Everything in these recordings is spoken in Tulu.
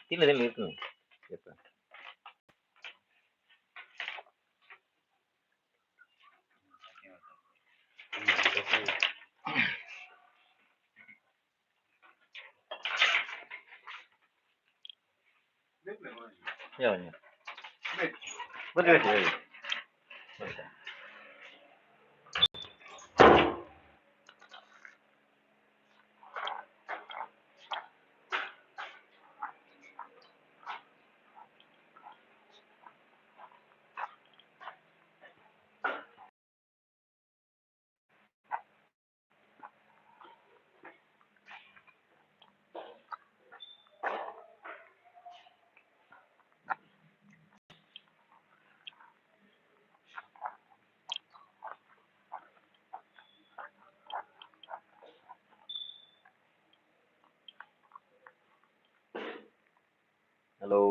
ತಿನ್ನಿ ತಿನ್ನಿ ತಿನ್ನಿ. ಯಾವ ಬರ್ರಿ ಬರ್ರಿ ಬರ್ರಿ. Hello.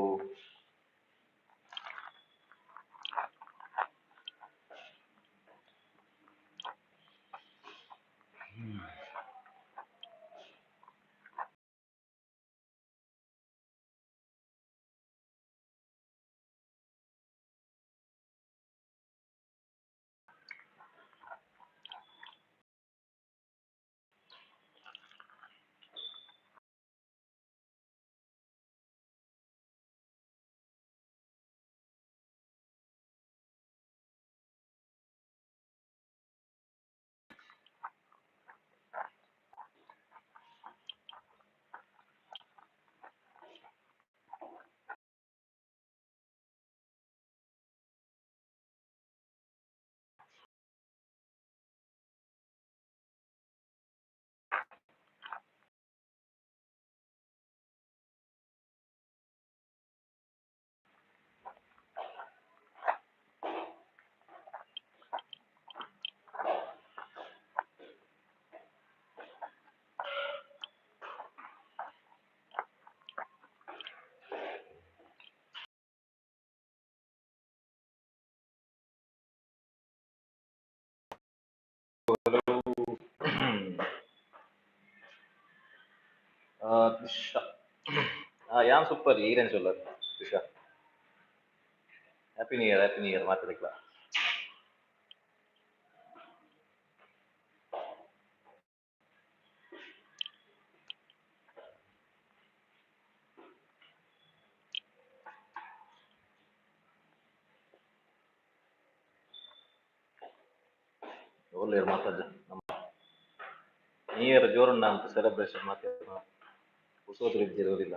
Trisha. ಯಾನ್ ಸೂಪರ್ ಈರೇನ್ ಚೊಲ್ಲರ್ Trisha. Happy new year, happy new year ಮಾತಾಡಿಕ್ಲ. ಓಲ್ಲೇರ್ ಮಾತಾಜ ನಮ್ಮ ನ್ಯೂ ಇಯರ್ ಜೋರುಂಡ ಅಂತ ಸೆಲೆಬ್ರೇಷನ್ ಮಾತಾಡ ಉಸೋತ್ರ ಇಜ್ಜಿರೋದಿಲ್ಲ.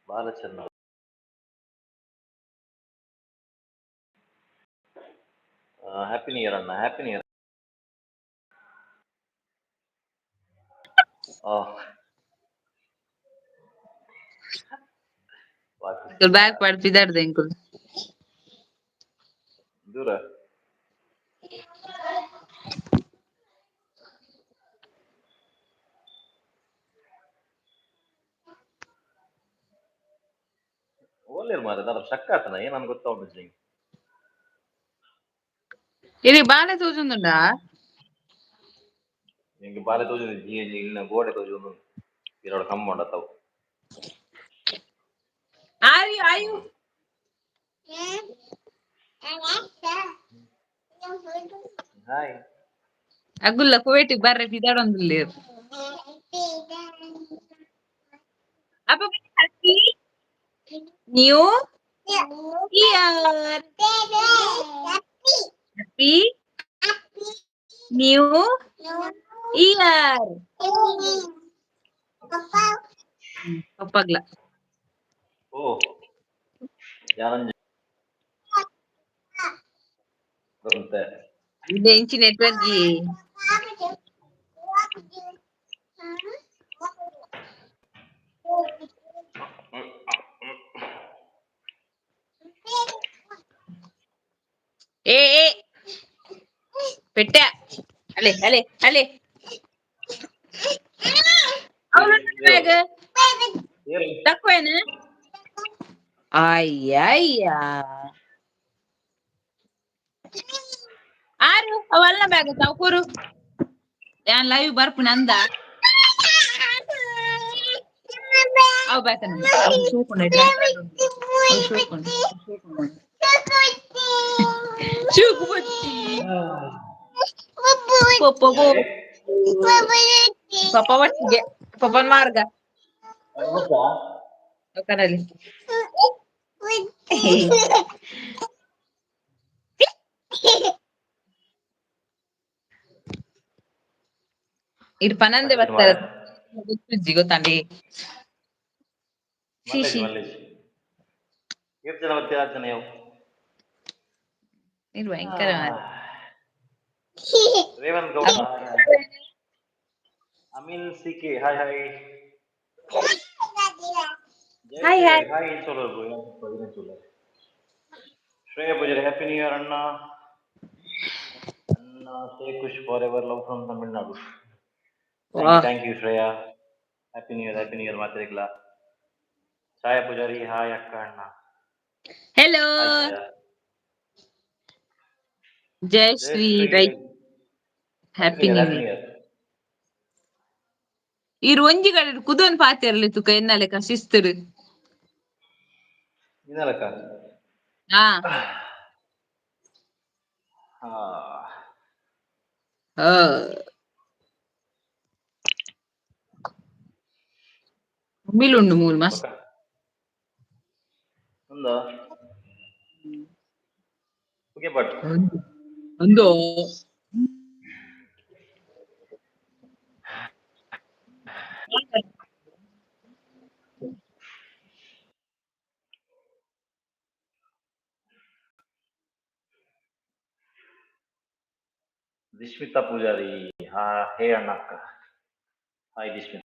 Balachandra. Happy new year ಅಣ್ಣ, ಹ್ಯಾಪಿ ನ್ಯೂ ಇಯರ್. ಬ್ಯಾಗ್ ಪಾಡ್ಪಿದಾರ್ದ ಎಂಕುಲು. ದೂರ ಓಲೇರ್ ಮಾರೆ ದಾದ ಶಕ್ ಆತನ ಏನ್ ಗೊತ್ತಾವುಂಡು. ಇದು ಬಾಲೆ ತೋಜೊಂದುಂಡಾ? ಎಂಕ್ ಬಾಲೆ ತೋಜುಂಡು ಜಿ ಇನ್ನ ಗೋಡೆ ತೋಜುಂಡು ಇರೋಡ ಕಂಬೌಂಡ್ ಅತ್ತವು. Are you are you? Hi. ಅಗುಲ್ಲ ಕುವೈಟಿಗ್ ಬರ್ರೆ ಪಿದಾಡೊಂದುಲ್ಲೆರ್. ಅಪ್ಪ happy new year. Happy new year. ಪಪ್ಪಗ್ಲ. ಓ ಯಾನೊಂಜಿ ಒಂತೆ. ಇದೆ ಇಂಚಿ ನೆಟ್ವರ್ಕ್. ಏ ಏ ಪೆಟ್ಟೆ ಅಲೆ ಅಲೆ ಅಲೆ ಅವಳು ಬ್ಯಾಗ್ ಏರು. ತಕ್ವೇನ ಅಯ್ಯಯ್ಯ ಆರು ಅವಲ್ಲ ಬ್ಯಾಗ್ ತೌಕೂರು ಯಾನ್ ಲೈವ್ ಬರ್ಪುನ ಅಂದ ಅವು ಬ್ಯಾಕನ ಶೂಕುಂಡು ಶೂಕುಂಡು ಶೂಕು ಬಚ್ಚಿ ಪೊಪ್ಪ ಪಪ್ಪ ಒಟ್ಟಿಗೆ ಪಪ್ಪನ ಮಾರ್ಗ ಕನಲ್ಲಿ. ಇರ್ ಪನಂದೆ ಬರ್ತಾರೆ ಗೊತ್ತುಜ್ಜಿ ಗೊತ್ತಾಂಡಿ. ಮಲ್ಲೇಶ್ she. Mallesh ಏತ್ ಜನ ಬತ್ತಿ ಆತ್ ಜನ ಯಾವು. ಇರ್ ಭಯಂಕರ ಮಾರ್ರೆ. Revanth Gowda, Amin C K, hi hi. Hi, hi. Hi ಚೋಲರ್ Shreya Pujari, happy new year ಅಣ್ಣ ಅಣ್ಣ stay Khush forever, love from Tamil Nadu. Wow. Thank you Shreya, happy new year, happy new year ಮಾತ್ರಿಗ್ಲ. Chhaya Pujari, hi ಅಕ್ಕ ಅಣ್ಣ. Hello. Hi Chhaya. Jai Shri Rai. Happy new happy year. New year. ಇರ್ ಒಂಜಿ ಕಡೆ ಕುದೊನ್ ಪಾತೆರ್ಲಿ ತುಕ ಎನ್ನಲೆಕ ಶಿಸ್ತುಡು. ಇನ್ನಲಕ್ಕ. ಹಾ. ಹಾ. ಆ. ಉಂಡು ಮೂಲು ಮಸ್ತ್. ఉందా ಓಕೆ ಬಟ್ ಒಂದು ದಿಶ್ಮಿತಾ ಪೂಜಾರಿ, ಹಾ ಹೇ ಅಣ್ಣಕ್ಕ, ಹಾಯ್ ದಿಶ್ಮಿತಾ.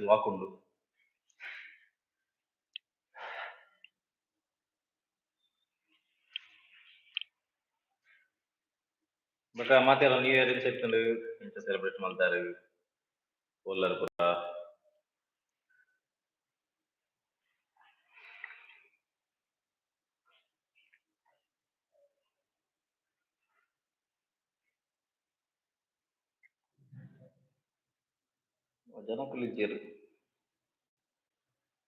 ಲಾಕ್ ಉಂಡು. ಬಟ್ ಮಾತೆಲ್ಲ ನ್ಯೂ ಇಯರ್ ಇಂಚ ಇಂಚ ಸೆಲೆಬ್ರೇಟ್ ಮಾಡ್ತಾರೆ ಒಲ್ಲರ್ ಪೂರ. ಜನಕುಲು ಇಜ್ಜೆರ್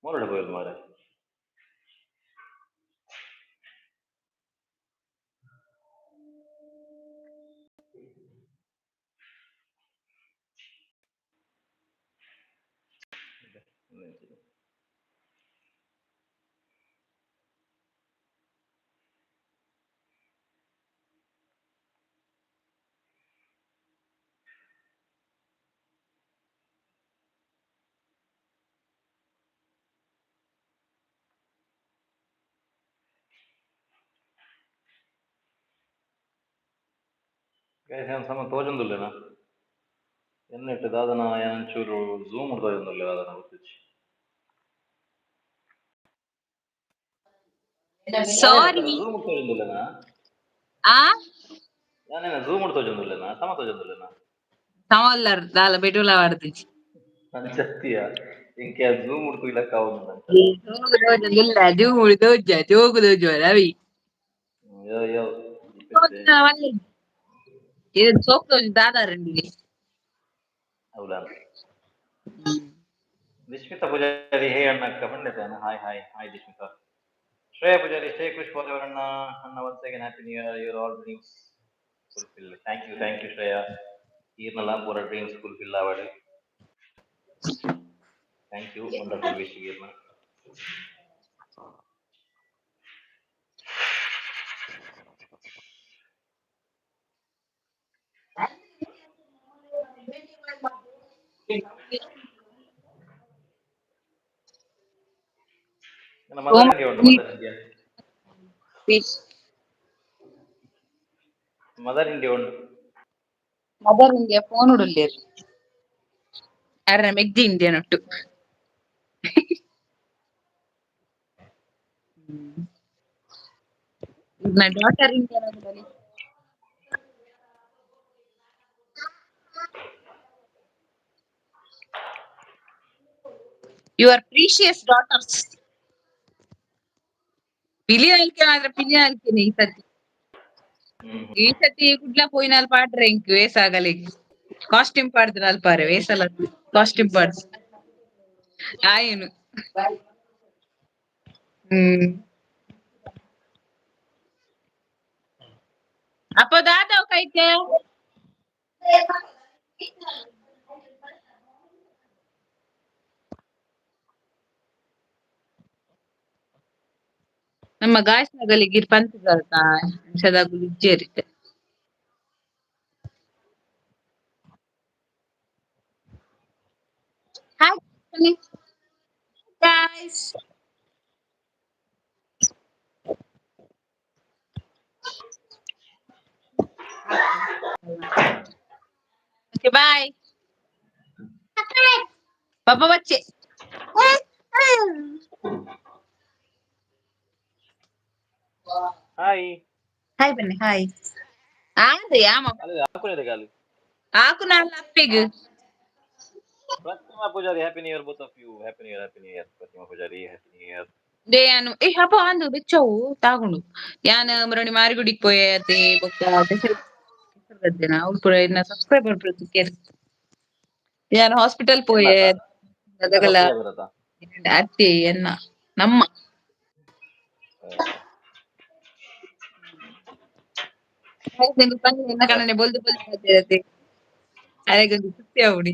ಮೋರಡ ಪೋಯೆರ್ ಮಾರ್ರೆ. ಗೈಸ್ ಯಾನ್ ಸಮ ತೋಜೊಂದುಲ್ಲೆನ ಎನ್ನೆಟ್ ದಾದನ ಯಾನ್ ಒಂಚೂರು ಝೂಮ್ ತೋಜೊಂದುಲ್ಲೆ ದಾದನ ಗೊತ್ತಿಜ್ಜಿ. ಸಾರಿ. ಝೂಮ್ ತೋಜೊಂದುಲ್ಲೆನಾ? ಆ. ಯಾನೇನ ಝೂಮ್ ತೋಜೊಂದುಲ್ಲೆನಾ ಸಮ ತೋಜೊಂದುಲ್ಲೆನಾ? ಸಮಲ್ಲರ್ ದಾಲ ಬೆಟುಲ ವಾಡ್ದಿಜಿ. ಅಂಚತ್ತಿಯ ಇಂಕೆ ಝೂಮ್ ಉಡ್ತು ಇಲ್ಲಕ್ಕ ಅವನು. ಇಲ್ಲ, ಜೂಮ್ ದೋಜ ಜೋಗು ದೋಜ ರವಿ. ಯೋ ಯೋ. ಇದು ಸೋಕ್ ತೋಜು ದಾದಾರಂಡಿ. ಹೌದಾ? ವಿಸ್ಮಿತ ಪೂಜಾರಿ, ಹೇ ಅಣ್ಣ ಕಬಂಡೆ. Hi hi hi Vismita. Shreya Pujari, stay Khush ಅಣ್ಣ. ಅಣ್ಣ, once again happy new year, your all dreams fulfil. Thank you, thank you Shreya. ಈರ್ನಲ್ಲ ಪೂರ ಡ್ರೀಮ್ಸ್ ಫುಲ್ಫಿಲ್ ಆವಡ್. Thank you, wonderful wish ಈರ್ನ. ನನ್ನ ಮದರ್ ಇಂಡಿಯಾ ಉಂಟು, mother India. Mother India ಉಂಟು. ಮದರ್ ಇಂಡಿಯಾ ಫೋನ್ ಉಡುಲ್ಲೇರು ಅರ್ನ ಮೆಗ್ದಿ ಇಂಡಿಯಾ ನೊಟ್ಟು. ನನ್ನ daughter India. Your precious daughters. ಪಿಲಿ ನಲ್ಕೆ ಮಾತ್ರ, ಪಿಲಿ ನಲ್ಕೆನೆ ಈ ಸತಿ. ಈ ಸತಿ ಕುಡ್ಲ ಪೋಯಿನಾಲ್ ಪಾಡ್ರೆ ಇಂಕ್ ವೇಸ ಆಗಲಿ ಕಾಸ್ಟ್ಯೂಮ್ ಪಾಡ್ದ್ರ ಅಲ್ಪಾರೆ ವೇಸಲ ಕಾಸ್ಟ್ಯೂಮ್ ಪಾಡ್ ಆಯನು. ಅಪ್ಪ ದಾದವ್ ಕೈಕೆ. ನಮ್ಮ ಗಾಯ್ಸ್ ಗಿರ್ ಪಂತದಲ್ತ ಅಂಚದಾಗುಲು ಇಜ್ಜೆರ್ ಇತ್ತೆ. Hi guys. Okay, bye. ಪಾಪ ಬಚ್ಚೆ. ಹಾಯ್. ಹಾಯ್ ಬನ್ನಿ, ಹಾಯ್. ಆಂದ್ ಯಾಮ. ಅಲ್ಲಿ ಹಾಕುನೇದ ಗಾಲು. ಆಕು ನಾಲ್ ಅಪ್ಪೆಗ್. Pratima Pujari, happy new year both of you. Happy new year, happy new year Pratima Pujari, happy new year. They ಯಾನು ಏ ಹಬ್ಬ ಅಂದು ಬೆಚ್ಚವು ತಾಗುಂಡು. ಯಾನ್ ಮುರಣಿ ಮಾರಿಗುಡಿಗ್ ಪೋಯೆ ಅತೆ ಬೊಕ್ಕ ಗದ್ದೆನ ಅವ್ಲು ಪೂರ ಇನ್ನ ಸಬ್ಸ್ಕ್ರೈಬರ್ ಪೂರ ತಿಕ್ಯೆರ್. ಯಾನ್ ಹಾಸ್ಪಿಟಲ್ ಪೋಯೆ ಅದಗಲ ಅತ್ತೆ ಎನ್ನ ನಮ್ಮ. ಎನ್ನ ಕಣನೆ ಬೊಲ್ದು ಬೊಲ್ದು ಅತ್ತೆ ಅರೆಗೊಂದು ಸುತ್ತಿ ಆವೊಡು.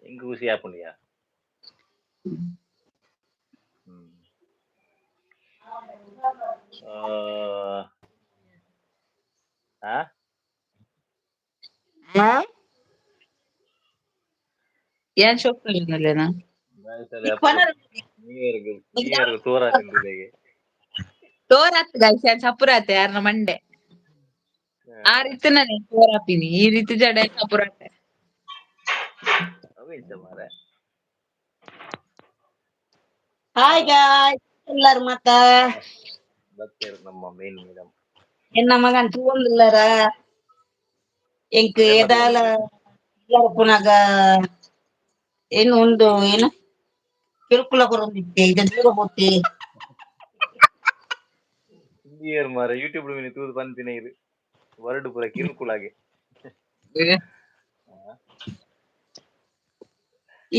ಎಂಕ್ ಖುಷಿ ಆಪುಂಡಿಯಾ. ಹ್ಮ್ ಆ ಯಾನ್ ಶೋಕ್ ತೋಜೊಂದುಲ್ಲೆನಾ? ನ್ಯೂ ಇಯರ್ ನ್ಯೂ ಇಯರ್ ತೋರಾತಿಂದಿಲೆಗೆ. ತೋರಾತ್ ಗೈಸ್, ಯಾನ್ ಸಪುರಾತೆ ಯಾರ್ನ ಮಂಡೆ. ಆ ರೀತಿ ನಾನು ತೋರಾಪಿನಿ, ಈ ರೀತಿ ಜಡೆ ಸಪುರಾತೆ. ಅವೆಂಚ ಮಾರ್ರೆ. ಹಾಯ್ ಗಾಯ್ಸ್, ಎಲ್ಲಾರು ಮತ್ತ. ಬತ್ತೆರ್ ನಮ್ಮ ಮೇನ್ ಮೇಡಮ್. ಎನ್ನ ಮಗನ್ ತೂವೊಂದುಲ್ಲರ ಎಂಕ್ ಏದಾಲ ಪುನಗ ಏನು ಉಂಡು ಏನು ಕಿರುಕುಳ ಕೊರೊಂದಿತ್ತೆ ಈಗ ದೂರ ಪೋತೆ. ನ್ಯೂ ಇಯರ್ ಮಾರ್ರೆ, ಯೂಟ್ಯೂಬ್ ಮಿನಿ ತೂದು ಪನ್ಪಿನ ಇರು ವರ್ಡ್ ಪೂರ ಕಿರುಕುಳಾಗೆ.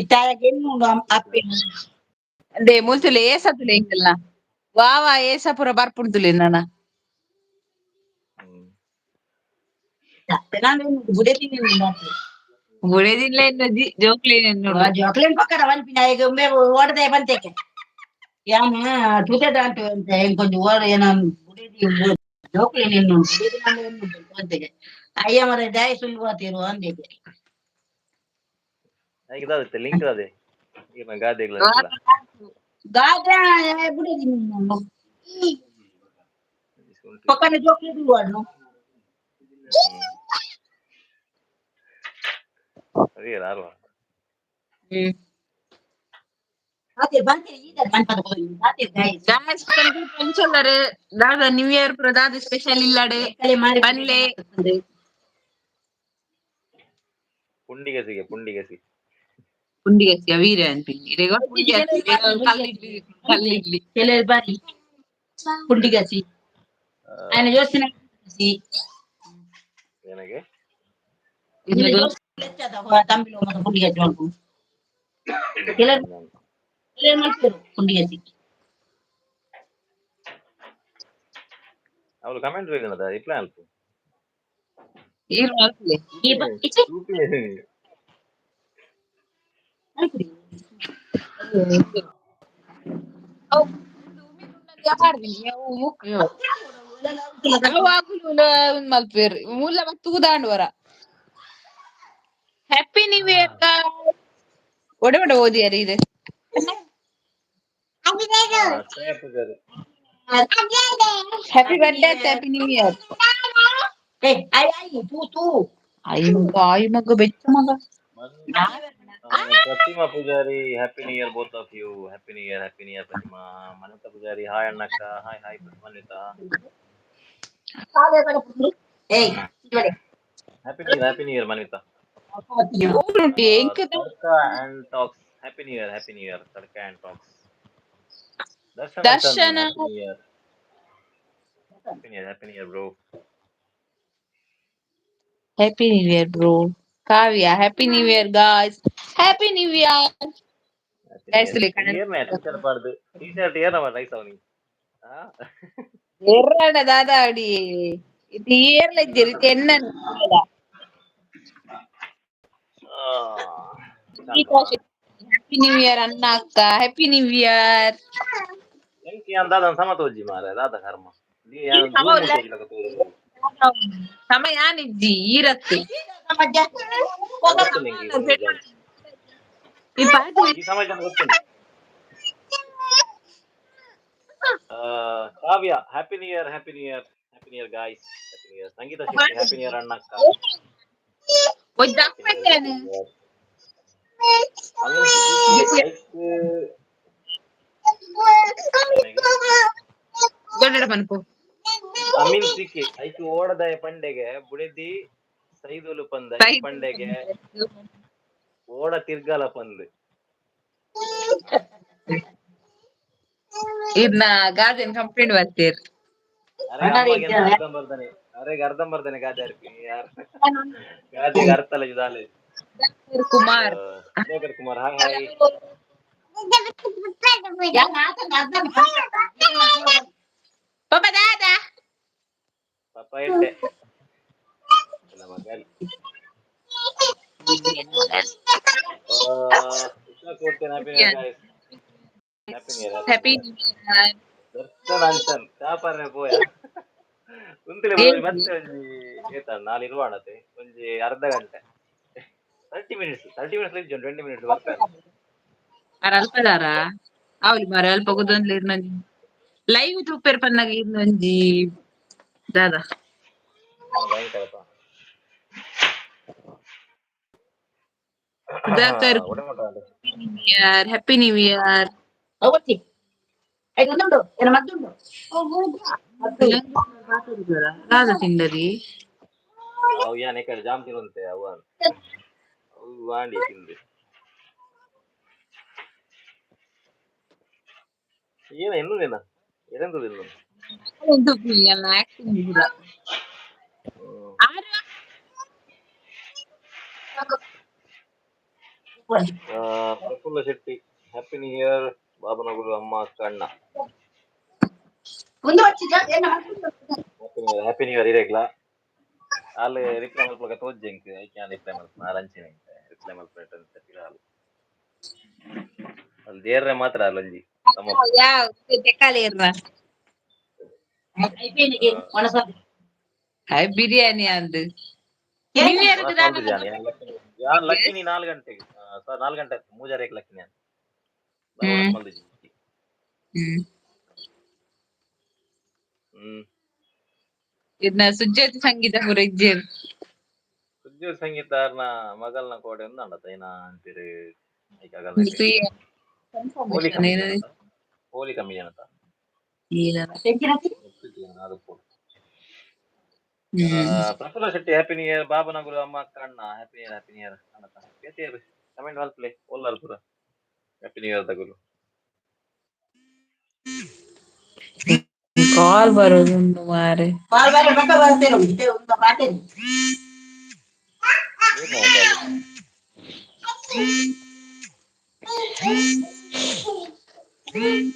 ಇತ್ತಾಯಗ್ ಎನ್ನುಂಡು ಅಪ್ಪೆ. ಅದೇ ಮುಲ್ತುಲೆ ಏಸತುಲೆ ಎಂಕಲ್ನ ವಾ ವಾ ಏಸ ಪೂರ ಬರ್ಪುಂಡುಲೆ ನನ. ಅಪ್ಪೆನ ಬುಡೆದಿ. ಬುಡೆದಿಲ್ಲ ಎನ್ನಜಿ ಜೋಕ್ಲೇನ್ ಎನ್ನುಡು. ಜೋಕ್ಲೇನ್ ಪಕ್ಕದ ಪನ್ಪಿನ ಈಗ ಉಂಬೆ ಓಡದೆ ಬಂತೇಕೆ ಯಾನ್ ತೂತೆ ದಾಂಟು ಅಂತ ಎಂಕೊಂಜಿ ಓಡ ಏನ ಬುಡೆದಿ ಜೋಕ್ಲೇನ್ ಎನ್ನುಂಡು ಬುಡೆದಿ ಎನ್ನುಂಡು ಬಂತೇಕೆ ಅಯ್ಯ ಮರ ದಾಯ ಸುಳ್ಳು ಆತಿರು ಅಂದೇಕೆ. ಐಕ್ ದಾದ ಲಿಂಕ್ ದಾದೆ ಈರ್ನ ಗಾದೆಗ್ಲ? ಗಾದೆ ಬುಡೆದಿ ಪಕ್ಕನೆ ಜೋಕ್ಲೆ ತೂವಡ್ನು. ಅದೇ ಅಲ್ವಾ? ಗಾಯ್ಸ್, ಪಂಚೊಲ್ಲರು ದಾದ ನ್ಯೂ ಇಯರ್ ಪೂರ ದಾದ ಸ್ಪೆಷಲ್ ಇಲ್ಲಡ್ ಪನ್ಲೆ. ಪುಂಡಿಗಸಿಗೆ ಪುಂಡಿಗಸಿ. ಪುಂಡಿಗಸಿ ಅವೀರೆ ಅನ್ಪಿನಿ ಇರೆಗ ಪುಂಡಿ ಕಲ್ಲು ಇಡ್ಲಿ, ಕಲ್ಲು ಇಡ್ಲಿ. ಕೆಲವರು ಬಾರಿ ಪುಂಡಿಗಸಿ ఆయన ಜೋಸಿನ ನನಗೆ ತಂಬಿಲು ಪುಂಡಿಗಸಿ ಮಲ್ಪು. ಕೆಲವರು ಕೆಲವರು ಮಲ್ಪೇರು ಪುಂಡಿಗಸಿ. ಅವಳು ಕಮೆಂಟ್ ಬೇಕನ್ನದ ರಿಪ್ಲೈ ಅಲ್ಪ. ಈರ್ ಮಲ್ಪುಲೆ. ಈ ಇಚ್ಚೆ ಮಲ್ಪುಡಿ. ಅವು ಅವು ಮಲ್ಪೇರು ಮೂಲ ಮತ್ತು ತೂದಾಂಡುವರ. Happy new year. ಒಡೆ ಒಡೆ ಓದಿಯಾರ ಇದೆ. Shreya Pujari. Happy birthday, happy new year. ಏ ಆಯ್ ಆಯ್ ತೂ ತೂ. ಆಯಿ ಮಗ, ಆಯಿ ಮಗ, ಬೆಚ್ಚ ಮಗ. Pratima Pujari, happy new year both of you. Happy new year, happy new year Pratima. Manitha Pujari, hi ಅಣ್ಣಕ್ಕ. Hi hi Manitha. ಏಯ್ ಇದುವರೆ. Happy new year, happy new year Manitha. ಊರುಂಟಿ ಎಂಕ್. Tadka and talks, happy new year, happy new year Tadka and talks. Darshan. Darshan. Happy new year, happy new year, happy new year bro. Happy new year bro. Kavya, happy new year guys, happy new year. Guys, T shirt ಪಾಡ್ದು ಟಿ ಶರ್ಟ್ ಏನ ನೈಸ್ ಅವನಿಗೆ. ಎರ್ರಡ ದಾದಾ ಅಡಿ ಇದು ಏರ್ಲ ಇಜ್ಜೆರ್ ಇತ್ತೆ ಎನ್ನ. ಹ್ಯಾಪಿ ನ್ಯೂ ಇಯರ್ ಅಣ್ಣ ಅಕ್ಕ, ಹ್ಯಾಪಿ ನ್ಯೂ ಇಯರ್. ಎಂಕಿ ಯಾನ್ ದಾದ ಸಮ ತೋಜಿ ಮಾರೆ, ದಾದ ಕರ್ಮ. ಸಮ ಉಲ್ಲ. ಸಮ ಯಾನಿಜ್ಜಿ ಈರತ್ತೆ. ಈ ಪಾಠ. ಈ ಸಮಾಜ ಗೊತ್ತುಂಟು. Kavya, happy new year, happy new year, happy new year guys, happy new year. Sangeetha Shetty, happy new year ಅಣ್ಣಕ್ಕ. ಒಂಜಿ ದಪ್ಪೆತ್ತೇನೆ. ಲೈಕ್. ದೊಡ್ಡ ಪನ್ಪು. ಅಮೀನ್ ಸಿಕ್ಕಿ ಐಕ್ ಓಡದಾಯ ಪಂಡೆಗೆ ಬುಡೆದಿ ಸೈದುಲು ಪಂದ ಐಕ್ ಪಂಡೆಗೆ ಓಡ ತಿರ್ಗಲ ಪಂದ್. ಇರ್ನ ಗಾದೆನ್ ಕಂಪ್ಲೇಂಟ್ ಬರ್ತೀರ್. ಅರೆ ಅಮ್ಮಗೆ ಅರ್ಧಂಬರ್ಧನೆ, ಅರೆಗೆ ಅರ್ಧಂಬರ್ಧನೆ ಗಾದೆ ಅರ್ಪಿ ಯಾರ್ ಗಾದೆಗೆ ಅರ್ಥ ಅಲ್ಲ ದಾಲೆ. ಕುಮಾರ್. Sudhakar Kumar, hi hi. ಪಾಪ ದಾದಾ. ಪಾಪ ಎಡ್ಡೆ ನಮ್ಮ ಮಗಲ್. Usha Kotian, happy new year guys, happy new year. Happy new year. Darshan Anchan ಕಾಪರ್ನೆ ಪೋಯ ಉಂತುಲೆ. ಮತ್ತೆ ಒಂಜಿ ಏತ ನಾಲ್ ಇರುವಾಣತೆ ಒಂಜಿ ಅರ್ಧ ಗಂಟೆ, 30 ಮಿನಿಟ್ಸ್, 30 ಮಿನಿಟ್ಸ್ ಇಜ್ಜಿ, 20 ಮಿನಿಟ್ಸ್ ಬರ್ತಾರೆ. ಅರ ಅಲ್ಪದಾರ ಅವಲಿ ಮಾರೆ ಅಲ್ಪ ಕುದೊಂದ್ಲ ಇರ್ನೊಂಜಿ ಲೈವ್ ತೂಪೆರ್ ಪನ್ನಗ ಇರ್ನೊಂಜಿ ದಾದಾ. ಭಯಂಕರಪ್ಪ. ಸುಧಾಕರ್. ಒಡೆ ಮಟ್ಟ. New year, happy new year. ಹೋಗ್ತಿ ಐದು ಏನ ಮದ್ದುಂಡು. ದಾದಾ ತಿಂದರಿ. ಅವು ಯಾನ್ ಎಕಡೆ ಜಾಮ್ ತಿನ್ನುವಂತೆ ಅವು ಅವು ವಾಂಡಿ ತಿಂದು ಏನ ಇನ್ನೂನೇನ ಎರೆಂತದ ಇನ್ನು. ಆಕ್ಟಿಂಗ್ ಪೂರ. ಆರು. ಪ್ರಫುಲ್ಲ ಶೆಟ್ಟಿ, ಹ್ಯಾಪಿ ನ್ಯೂ ಇಯರ್ ಬಾಬನಗುರು ಅಮ್ಮ ಅಕ್ಕ ಅಣ್ಣ. ಮುಂದುವರ್ಸಿದ ಏನ. Happy new year, happy new year ಇರೇಗ್ಲ. ಅಲ್ಲಿ ರಿಪ್ಲೈ ಮಲ್ಪಕ ತೋಜ್ಜೆ ಎಂಕ್ ಐಕ್ ಯಾನ್ ರಿಪ್ಲೈ ಮಲ್ಪ ಆರ್ ಅಂಚಿನ ರಿಪ್ಲೈ ಮಲ್ಪೇಟ್ ಅಂತ ಪಿರಾಲ್ ಅಲ್ಲಿ ದೇರ್ರೆ ಮಾತ್ರ ಅಲ್ಲೊಂಜಿ ತಮ್ಮ. ಯಾ ತೆಕ್ಕಾಲೆ ಇರ್ನ. అయిపోయింది ಒಣಸ. ಹಾಯ್ ಬಿರಿಯಾನಿ ಅಂದ್ ನ್ಯೂ ಇಯರ್. ಯಾನ್ ಲಕ್ಕಿನಿ 4 ಗಂಟೆಗೆ ಸರ್, 4 ಗಂಟೆ ಆಯ್ತು ಮೂಜಾರೇಕ್ ಲಕ್ಕಿನಿ ಯಾನ್. ಮಲ್ದಿಜಿ. ಇದ್ನ ಸುಜ್ಜತಿ ಸಂಗೀತ ಪೂರ ಇಜ್ಜೆರ್. ಸುಜ್ಜು ಸಂಗೀತ ಅರ್ನ ಮಗಲ್ನ ಕೋಡೆ ಉಂದಾಂಡತ ಏನ ಅಂತೀರಿ ಐಕ್ ಆಗಲ್ಲ. ಹೋಲಿ ಕಮ್ಮಿ ಜನತ, ಹೋಲಿ ಕಮ್ಮಿ ಜನತ. ಅದು Praphulla Shetty, happy new year ಬಾಬನ ಗುರು ಅಮ್ಮ ಅಕ್ಕ ಅಣ್ಣ. Happy new year, happy new year ಅಣ್ಣತ. ಕಮೆಂಟ್ ಮಲ್ಪಲೆ ಓಲ್ಲಾರ್ ಪೂರ ಹ್ಯಾಪಿ ನ್ಯೂ ಇಯರ್ ತಗುಲು. ಕಾಲ್ ಬರೋದುಂಡು ಮಾರೆ. ಬಾಲ್ ಬಾಲ್ ಬಕ್ಕ ಬರ್ತೇನೆ ಒಂದು ಮಾತೇನೆ. ಏನು ಕಾಲ್?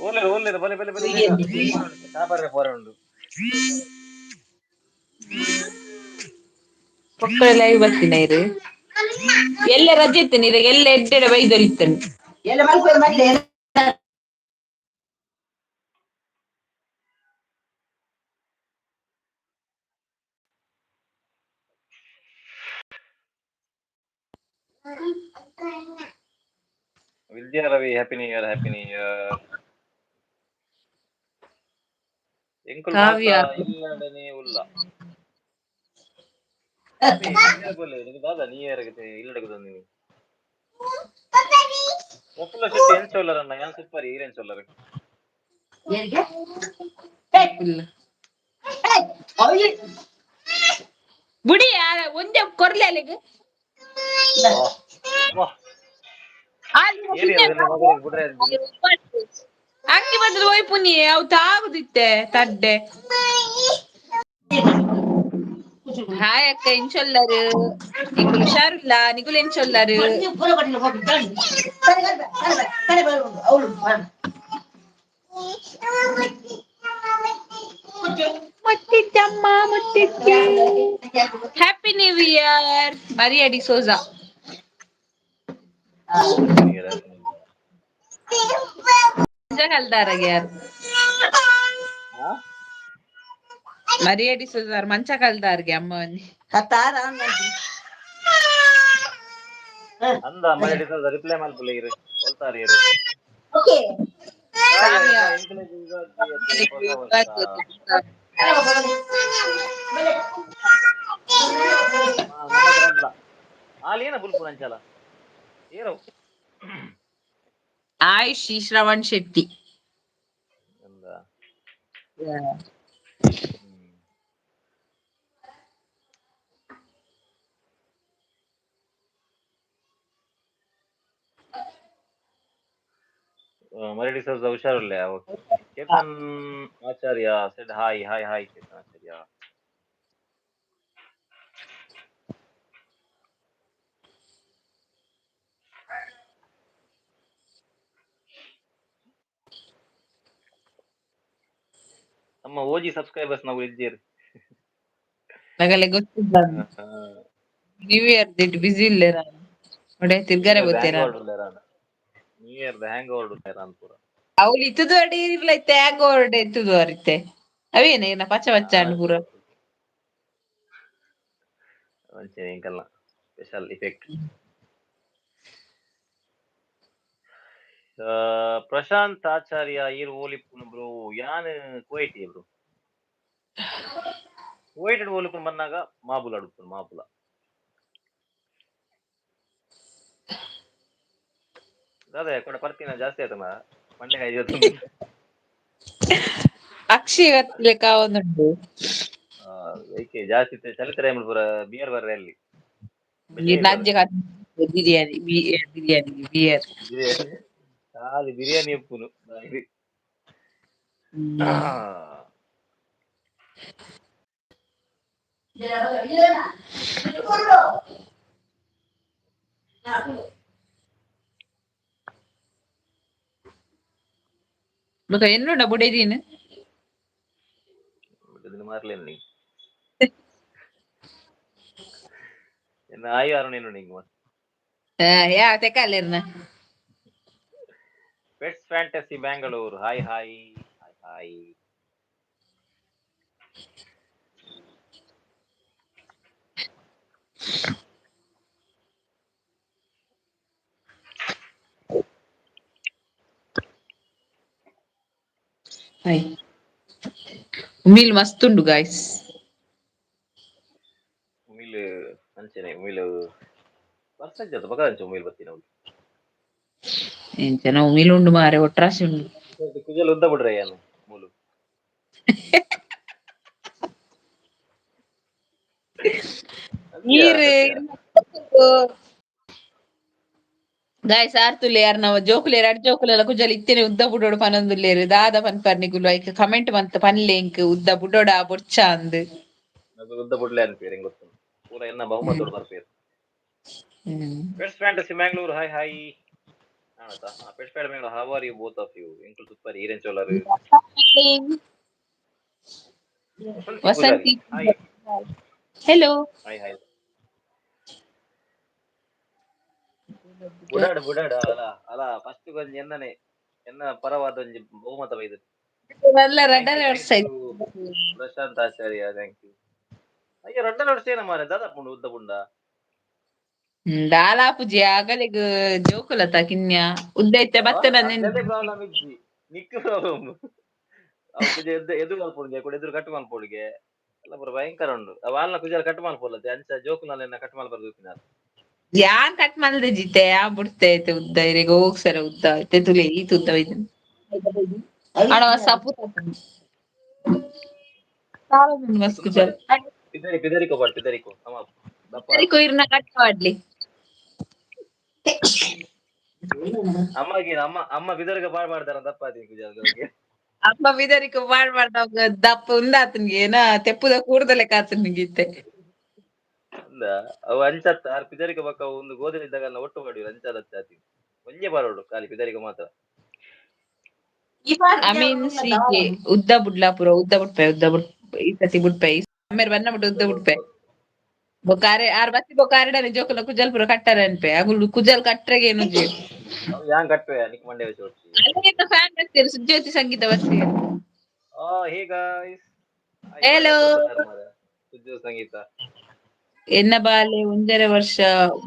ಓಲ್ಲೇರು ಓಲ್ಲೇರು ಬಲೆ ಬಲೆ ಬಲೆ ಕಾಪರ್ರೆ ಪೋರೆ ಉಂಡು. ಪೊಕ್ಕಡೆ ಲೈವ್ ಬತ್ತಿನ ಇರು ಎಲ್ಲ ರಜೆ ಇತ್ತೇನೆ ಇರ ಎಲ್ಲ ಎಡ್ಡೆಡೆ ಬೈದೊಲಿತ್ತೇನೆ. ಎಲ್ಲ ಮಲ್ಪೆ ಮಲ್ಲೆ. Vidya Ravi, happy new year, happy new year. ಎಂಕುಲು ಕಾವ್ಯ. ಮಾತ ಇಲ್ಲಡನೆ ಉಲ್ಲ ಬೋಲೆ ನಿಂಗೆ ದಾದಾ ನ್ಯೂ ಇಯರ್ ಇಲ್ಲಡಗು ನೀನು. ಪ್ರಫುಲ್ಲ ಶೆಟ್ಟಿ ಏನ್ ಚೊಲ್ಲರಣ್ಣ? ಯಾನ್ ಸೂಪರ್, ಈರೇನ್ ಚೊಲ್ಲರು? ಏರಿಗೆ? ಇಲ್ಲ. ಅವ್ಲಿ. ಬುಡಿ ಒಂದೇ ಕೊರ್ಲೆ ಅಲ್ಲಿಗೆ. ವಾಹ್. ಅಲ್ಲಿ ಏರಿ ಅದೆಲ್ಲ ಮಗಳಿಗೆ ಬಿಡ್ರೆ ಅದು. ಅಂಗಿ ಬದಲು ಹೋಯ್ಪುನಿ ಅವು ತಾಗುದಿತ್ತೆ ತಡ್ಡೆ. ಹಾಯ್ ಅಕ್ಕ, ಎಂಚೊಲ್ಲರು ನಿಕುಲು? ಹುಷಾರಿಲ್ಲ ನಿಕುಲು? ಎಂಚೊಲ್ಲರು? ಪೂರ ಬಟ್ಟಿನ ಹೋಗಿ ಸರಿ ಸರಿ ಸರಿ ಅವಳು. ಮುಟ್ಟಿದ್ದಮ್ಮ ಮುಟ್ಟಿದ್ದೆ. Happy new year Maria D'Souza. Happy new year, happy new year. ಕಲ್ದಾರ ಯಾರು? ಹಾ? ಮರಿಯಾ ಡಿಸೋಜಾ ಮಂಚ ಕಲ್ದಾರ್ಗೆ ಅಮ್ಮವನ್ನಿ. ಹತ್ತಾರ. ಅಂದ ಮರಿಯಾ ಡಿಸೋಜಾ ರಿಪ್ಲೈ ಮಲ್ಪುಲೆ ಇರು ಕೊಲ್ತಾರೆ ಇರು. ಓಕೆ. ಕಾವ್ಯ. ಎಂಕುಲೆಗ್ ಯುಗಾದಿ ಅತ್ತ್ ಹೊಸ ವರ್ಷ. ಹಾ, ನಮಗ್ ರಡ್ಲ. ಆಲ್ ಏನ ಬುಲ್ಪುನ ಅಂಚಲ ಏರವು. ಆಯುಷ್ ಶ್ರವಣ್ ಶೆಟ್ಟಿ. ಅಂದ. Maria D'Souza ಹುಷಾರುಲ್ಲೆ. Okay. Chetan Acharya said hi, hi, hi Chetan Acharya. ನಮ್ಮ ಓಜಿ ಸಬ್ಸ್ಕ್ರೈಬರ್ಸ್ ನಾವು ಇದ್ದೀರಿ. ನಗಲೆ ಗೊತ್ತಿಲ್ಲ. ನ್ಯೂ ಇಯರ್ ದಿಟ್ ಬಿಸಿ ಇಲ್ಲೇ ನಾನು ನೋಡೆ ತಿರ್ಗಾರೆ ಗೊತ್ತೇನ. ನ್ಯೂ ಇಯರ್ ಹ್ಯಾಂಗ್ ಓವರ್ ಪೂರ. ಅವ್ಲು ಇತ್ತದು ಅಡಿ ಇರ್ಲ ಇತ್ತೆ ಹ್ಯಾಂಗ್ ಓವರ್ ಇತ್ತದು ಅರಿತೆ ಅವೇನ ಏನ ಪಚ್ಚ ಪಚ್ಚ ಅಂಡ್ ಪೂರ. ಅಂಚನೆ ಎಂಕಲ್ನ ಸ್ಪೆಷಲ್ ಇಫೆಕ್ಟ್. ಪ್ರಶಾಂತ್ ಆಚಾರ್ಯ ಈರ್ ಓಲಿಪ್ಪುನು ಬ್ರೋ? ಯಾನ್ ಕುವೈಟ್ ಬ್ರೋ. ಕುವೈಟ್ ಓಲಿಪ್ಪುನು ಬಂದಾಗ ಮಾಬುಲ ಅಡುಪ್ಪುನು ಮಾಬುಲ. ದಾದ ಕೊಡ ಪರ್ತಿನ ಜಾಸ್ತಿ ಆಯ್ತಮ್ಮ ಮಂಡೆ ಕಾಯಿ. ಅಕ್ಷಿ ಲೆಕ್ಕ ಒಂದುಂಡು. ಐಕೆ ಜಾಸ್ತಿ ಚಲಿತ ಟೈಮ್ ಪೂರ ಬಿಯರ್ ಬರ್ರೆ ಅಲ್ಲಿ. ರಾಜ್ಯ ಬಿರಿಯಾನಿ ಬಿರಿಯಾನಿ ಬಿಯರ್. ಬಿರಿಯಾನಿ ಖಾಲಿ ಬಿರಿಯಾನಿ ಉಪ್ಪುನು. ಬೊಕ ಎನ್ನುಂಡ ಬುಡೆದಿನ್? ಬುಡೆದಿನ ಮಾರ್ಲೇನು ನೀ ಎನ್ನ ಆಯಿ ಅರುಣ್ ಎನ್ನು ನಿಂಗ್. ಯಾ ತೆಕಾಲೆರ್ನ. Pets fantasy Bangalore, hi hi hi hi. Hi ಉಮಿಲ್ ಮಸ್ತ್ ಉಂಡು ಗಾಯ್ಸ್. ಉಮಿಲ್ ಅಂಚನೆ ಉಮಿಲ್ ವರ್ಷ ಬಕ ಅಂಚೆ ಉಮಿಲ್ ಬತ್ತಿನ. ಎಂಚನ ಉಮಿಲ್ ಉಂಡು ಮಾರೆ ಒಟ್ರಾಸಿ ಉಂಡು. ಕುಜಲ್ ಉದ್ದ ಬಿಡ್ರೆ ಏನು ಮೂಲು. ನೀರು. ಗಾಯ್ಸ್ ಆರ್ತುಲೆ ಯಾರ್ನ ಜೋಕುಲೇರ್ ಅಡ್ ಜೋಕುಲೆಲ್ಲ ಕುಜಲ್ ಇತ್ತೇನೆ ಉದ್ದ ಬುಡೋಡು ಪನೊಂದುಲ್ಲೇರು ದಾದ ಪನ್ಪರ್ ನಿಗುಲು ಐಕ್ ಕಮೆಂಟ್ ಮಂತ್ ಪನ್ಲೆ ಇಂಕ್ ಉದ್ದ ಬುಡೋಡ ಬೊಡ್ಚ ಅಂದ್. ಅದು ಉದ್ದ ಬುಡ್ಲೆ ಅನ್ಪೇರ್ ಎಂಕ್ ಗೊತ್ತುಂಡು ಪೂರ ಎನ್ನ ಬಹುಮತೋಡು ಬರ್ಪೇರ್. Pets fantasy Mangalore, hi hi. Pets fantasy Mangalore, how are you both of you? ಎಂಕುಲು ಸೂಪರ್, ಈರೆನ್ ಚೋಲರ್? Vasanthi. Hi. Hello. Hi hi. ಬುಡಾಡ್ ಬುಡಾಡ್ ಅಲ್ಲ ಅಲ್ಲ, ಫಸ್ಟ್ ಒಂಜಿ ಎನ್ನನೆ ಎನ್ನ ಪರವಾದ ಒಂಜಿ ಬಹುಮತ ಬೈದು. ಅಲ್ಲ, ರಡ್ಡರೆ ವರ್ಷ ಆಯ್ತು. ಪ್ರಶಾಂತ್ ಆಚಾರ್ಯ, thank you. ಅಯ್ಯೋ, ರಡ್ಡರೆ ವರ್ಷ ಏನ ಮಾರೆ, ದಾದಾ ಪುಂಡು ಉದ್ದ ಪುಂಡ. ದಾಲಾ ಪೂಜೆ ಆಗಲಿಗ್ ಜೋಕುಲತ ಕಿನ್ಯ ಉದ್ದ ಇತ್ತೆ ಬತ್ತೆ ಬಂದೆ. ಪ್ರಾಬ್ಲಮ್ ಇಜ್ಜಿ, ನಿಕ್ ಪ್ರಾಬ್ಲಮ್. ಎದುರು ಮಲ್ಪೊಡುಗೆ ಕೂಡ ಎದುರು ಕಟ್ ಮಲ್ಪೊಡುಗೆ ಎಲ್ಲ ಪೂರ ಭಯಂಕರ ಉಂಡು. ಅವ ಆಲ್ನ ಕುಜಾಲ್ ಕಟ್ ಮಲ್ಪೊಲತೆ, ಅಂಚ ಜೋಕುಲನೆಲ್ಲ ಕಟ್ ಮಲ್ಪರ್ದು ಉಪ್ಪಿನ. ಯಾನ್ ಕಟ್ ಮಲ್ದೆ ಜಿತೆ ಆ ಬುಡ್ತೆ ಐತೆ ಉದ್ದ ಇರೆಗ್ ಹೋಗ್ಸರ ಉದ್ದ ಐತೆ ತುಲೆ ಈತ್ ಉದ್ದ ಐತೆ ಅಣ ಸಪು ಮಸ್ತ್ ಕುಜಾಲ್. ಪಿದರಿ ಪಿದರಿಕೋ ಬಾಡ್ ಪಿದರಿಕೋ ಅಮ್ಮ ದಪ್ಪ. ಕೊಯ್ರ್ನ ಕಟ್ ಮಾಡ್ಲಿ. ಅಮ್ಮಗೆ ಅಮ್ಮ ಅಮ್ಮ ಬಿದರ್ಗ ಬಾಳ್ ಮಾಡ್ತಾರ, ದಪ್ಪ ಆತಿ ಕುಜಾಲ್. ಅಮ್ಮ ಬಿದರಿಕ ಬಾಳ್ ಮಾಡ್ದ ದಪ್ಪ ಉಂದಾತನ್ಗೆ ಏನ ತೆಪ್ಪುದ ಕೂರ್ದಲೆ ಕಾತನ್ಗೆ ಇತ್ತೆ. ಅಂದ ಅವು ಅಂಚತ್ತ ಆರ್ ಪಿದರಿಕ ಬಕ್ಕ ಒಂದು ಗೋಧಿ ಇದ್ದಾಗ ಒಟ್ಟು ಮಾಡಿವಿ ಅಂಚದ ಆತಿ ಒಂಜೆ ಬರೋಡು ಖಾಲಿ ಪಿದರಿಕ ಮಾತ್ರ. ಅಮೀನ್ ಸಿ ಉದ್ದ ಬುಡ್ಲಾಪುರ ಉದ್ದ ಬುಡ್ಪೆ ಉದ್ದ ಬುಡ್ ಈ ಸತಿ ಬುಡ್ಪೆ ಅಮ್ಮೇರ್ ಬನ್ನ ಬಿಟ್ಟು ಉದ್ದ ಬುಡ್ಪೆ ಬೊಕಾರೆ ಆರ್ ಬತ್ತಿ ಬೊಕಾರೆಡನೆ ಜೋಕುಲ ಕುಜಲ್ ಪೂರ ಕಟ್ಟರೆ ಅನ್ಪೆ ಅಗುಲು ಕುಜಲ್ ಕಟ್ರೆಗೆ ಏನು. ಅವು ಯಾನ್ ಕಟ್ಟುವೆ ನಿಕ್ ಮಂಡೆ ಹೊಚ್ಚಿ. ಅಲ್ಲಿಂದ ಫ್ಯಾನ್ ಬರ್ತೀರಿ, ಸುಜ್ಯೋತಿ ಸಂಗೀತ ಬರ್ತೀರಿ. ಆ hey guys. Hello. ಸುಜ್ಜೋ ಸಂಗೀತ. ಎನ್ನ ಬಾಲೆ 1.5 ವರ್ಷ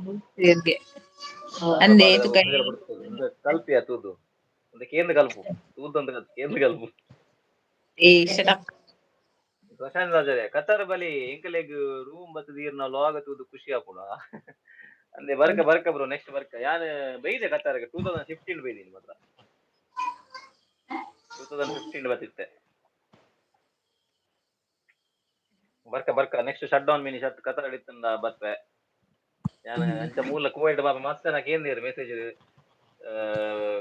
ಬುಡ್ತೇರ್ಗೆ ಅಂದೆ ತುಕ. ಕಲ್ಪಿ ತೂದು ಒಂದು ಕೇಂದ್ರ ಕಲ್ಪು ತೂದು ಅಂತ ಕೇಂದ್ರ ಕಲ್ಪು. ಏ ಶಟ್ ಅಪ್. ಪ್ರಶಾಂತ್ ರಾಜರೇ, ಕತಾರ್ ಬಲಿ ಎಂಕಲೆಗ್ ರೂಮ್ ಬತ್ತದೀರ್ನ ಲಾಗ್ ತೂದು ಖುಷಿ ಆಪುಣ ಅಂದೆ. ಬರ್ಕ ಬರ್ಕ ಬ್ರೋ, ನೆಕ್ಸ್ಟ್ ಬರ್ಕ. ಯಾನ್ ಬೈದೆ ಕತಾರ್ಗೆ 2015 ಬೈದೀನಿ ಮಾತ್ರ. 2015 ಬತ್ತಿತ್ತೆ. ಬರ್ಕ ಬರ್ಕ, next shut down mini shut Qatar ಇತ್ತಂದ ಬರ್ಪೆ ಯಾನ್. ಅಂಚ ಮೂಲ ಕುವೈಟ್ ಬಾಬಾ ಮಸ್ತ್ ಜನ ಕೇಂದಿರ್ ಮೆಸೇಜ್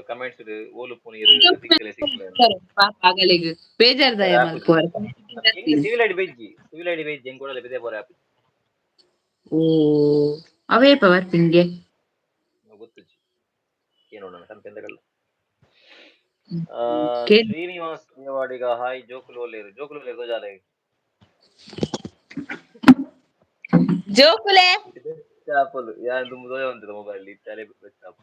ಕಮೆಂಟ್ಸ್ ಓಲು ಪುನೀರ್ ಸಿಕ್ಕಲೆ ಸಿಕ್ಕಲೆ. ಪಾಪ ಆಗಲಿಗ್ ಬೇಜಾರ್ದಾಯ ಮಲ್ಪುವರ್. ಸಿವಿಲ್ ಐಡಿ ಬೈಜಿ, ಸಿವಿಲ್ ಐಡಿ ಬೈಜಿ, ಎಂಕ್ ಕೂಡ ಬಿದೆ ಪೋರೆ ಆಪಿ. ಓ, ಅವೇ ಪವರ್ ಪಿಂಗೆ. ಗೊತ್ತುಜ್ಜಿ, ಏನು ಕನ್ಪೆಂದಗಲ್ಲ. ಶ್ರೀನಿವಾಸ್ ದೇವಾಡಿಗ ಹಾಯ್. ಜೋಕುಲು ಒಲ್ಲೇರು, ಜೋಕುಲು ಒಲ್ಲೇರು ಗೋಜಾಲೆ. ಜೋಕುಲೆ. ಚಾಪಲು ಯಾನ್ ದುಂಬು ದೋಯ ಉಂತಿದ ಮೊಬೈಲ್ ಇತ್ತಲೆ ಚಾಪು.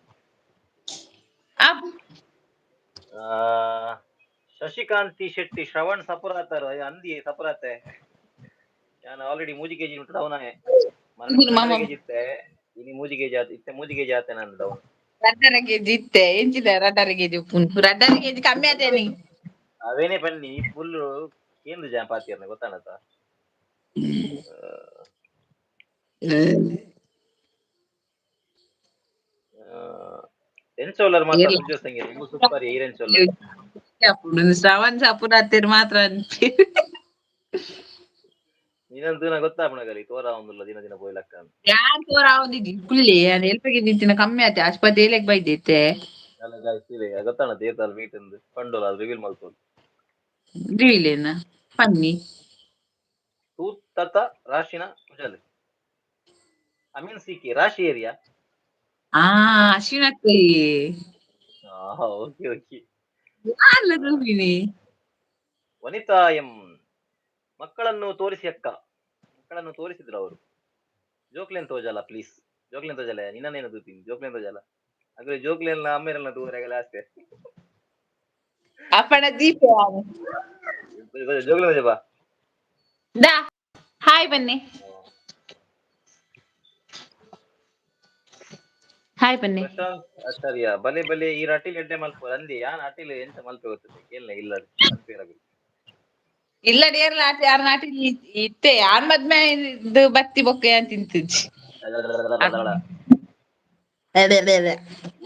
ಶಶಿಕಾಂತಿ ಶೆಟ್ಟಿ, ಶ್ರವಣ್ ಸಪುರಾತರ್ ಅಂದಿ ಸಪುರಾತೆ. ಯಾನ್ ಆಲ್ರೆಡಿ 3 ಕೆಜಿ ಉಂಟು ಡೌನ್ ಆಯೆ. ಕೆಜಿ ಇತ್ತೆ, ಇನಿ 3 ಕೆಜಿ ಆತ ಇತ್ತೆ, 3 ಕೆಜಿ ಆತೆ ನಾನು ಡೌನ್. 2.5 ಕೆಜಿ ಇತ್ತೆ ಎಂಚಿದ 2.5 ಕೆಜಿ ಉಪ್ಪುಂಡು? 2.5 ಕೆಜಿ ಕಮ್ಮಿ ಆತೇನಿ. ಅವೇನೇ ಬನ್ನಿ ಫುಲ್ ಕೇಂದ್ರ ಜನ ಪಾತಿಯರ್ನ ಗೊತ್ತಾನತ. ಎಂಚೋಲರ್ ಮಾತ್ರ ಸುಜ್ಜೋ ಸಂಗೀತ ಸೂಪರ್ ಈರೆನ್ ಚೋಲರ್. ಶ್ರವಣ್ ಸಪುರಾತಿರ್ ಮಾತ್ರ ಅನ್ಪಿ. ನಿನಂತೂ ಗೊತ್ತಾಪುಣಗಲಿ ತೋರ ಒಂದುಲ್ಲ ದಿನ ದಿನ ಪೋಯ್ಲಕ್ಕ. ಯಾನ್ ತೋರ ಆವೊಂದಿಜ್ಜಿ ಕುಲ್ಲಿ. ಯಾನ್ ಎಲ್ಪ ಕೆಜಿ ಇತ್ತಿನ ಕಮ್ಮಿ ಆತೆ, ಆಸ್ಪತ್ರೆ ಏಲೆಗ್ ಬೈದೈತೆ. ಅಲ್ಲ ಗಾಯ್ಸ್, ಗೊತ್ತಾಣ ದೇತಾಲ್ ಮೀಟ್ ಅಂದ್ ಪಂಡೋಲ ಅದು ರಿವೀಲ್ ಮಲ್ಪೊಲು. ರಿವೀಲ್ ಪನ್ನಿ. ತೂತತ ರಾಶಿನ ಕುಜಲ್ ಅಮೀನ್ ಸಿಕಿ ರಾಶಿ ಏರಿಯಾ. ಆ ಅಶ್ವಿನಕ್ಕೆ. Okay okay. ಅಲ್ಲ ರೂಪಿಣಿ. ವನಿತಾ ಎಂ, ಮಕ್ಕಳನ್ನು ತೋರಿಸಿ ಅಕ್ಕ. ಮಕ್ಕಳನ್ನು ತೋರಿಸಿದ್ರು ಅವರು. ಜೋಕ್ಲೆನ್ ತೋಜಲ್ಲ ಪ್ಲೀಸ್, ಜೋಕ್ಲೆನ್ ತೋಜಲ್ಲ. ನಿನ್ನೇನು ತೂತೀನಿ, ಜೋಕ್ಲೆನ್ ತೋಜಲ್ಲ. ಅಗ್ರೆ ಜೋಕ್ಲೆನ್ ಅಮ್ಮೇರೆಲ್ಲ ತೂವರೆಗೆಲ್ಲ ಆಸ್ತೆ. ಅಪ್ಪಣ ದೀಪ. ಜೋಕ್ಲೆನ್ ತೋಜ ಬಾ. ದಾ ಹಾಯ್ ಬನ್ನಿ, ಹಾಯ್ ಬನ್ನಿ. ಪ್ರಶಾಂತ್ ಆಚಾರ್ಯ, ಬಲೆ ಬಲೆ ಈ ಅಟಿಲ್ ಎಡ್ಡೆ ಮಲ್ಪು ಅಂದಿ. ಯಾನ್ ಅಟಿಲ್ ಎಂತ ಮಲ್ಪೆ ಗೊತ್ತದೆ ಕೇಳ್ನೆ ಇಲ್ಲ. ಇಲ್ಲ ಡೇರ್ಲ ಆಟ ಯಾರ ನಾಟಿ ಇತ್ತೆ ಯಾನ್ ಮದ್ಮೆ ಇದು ಬತ್ತಿ ಬೊಕ್ಕೆ ಅಂತ ತಿಂತಿಜ್ಜಿ.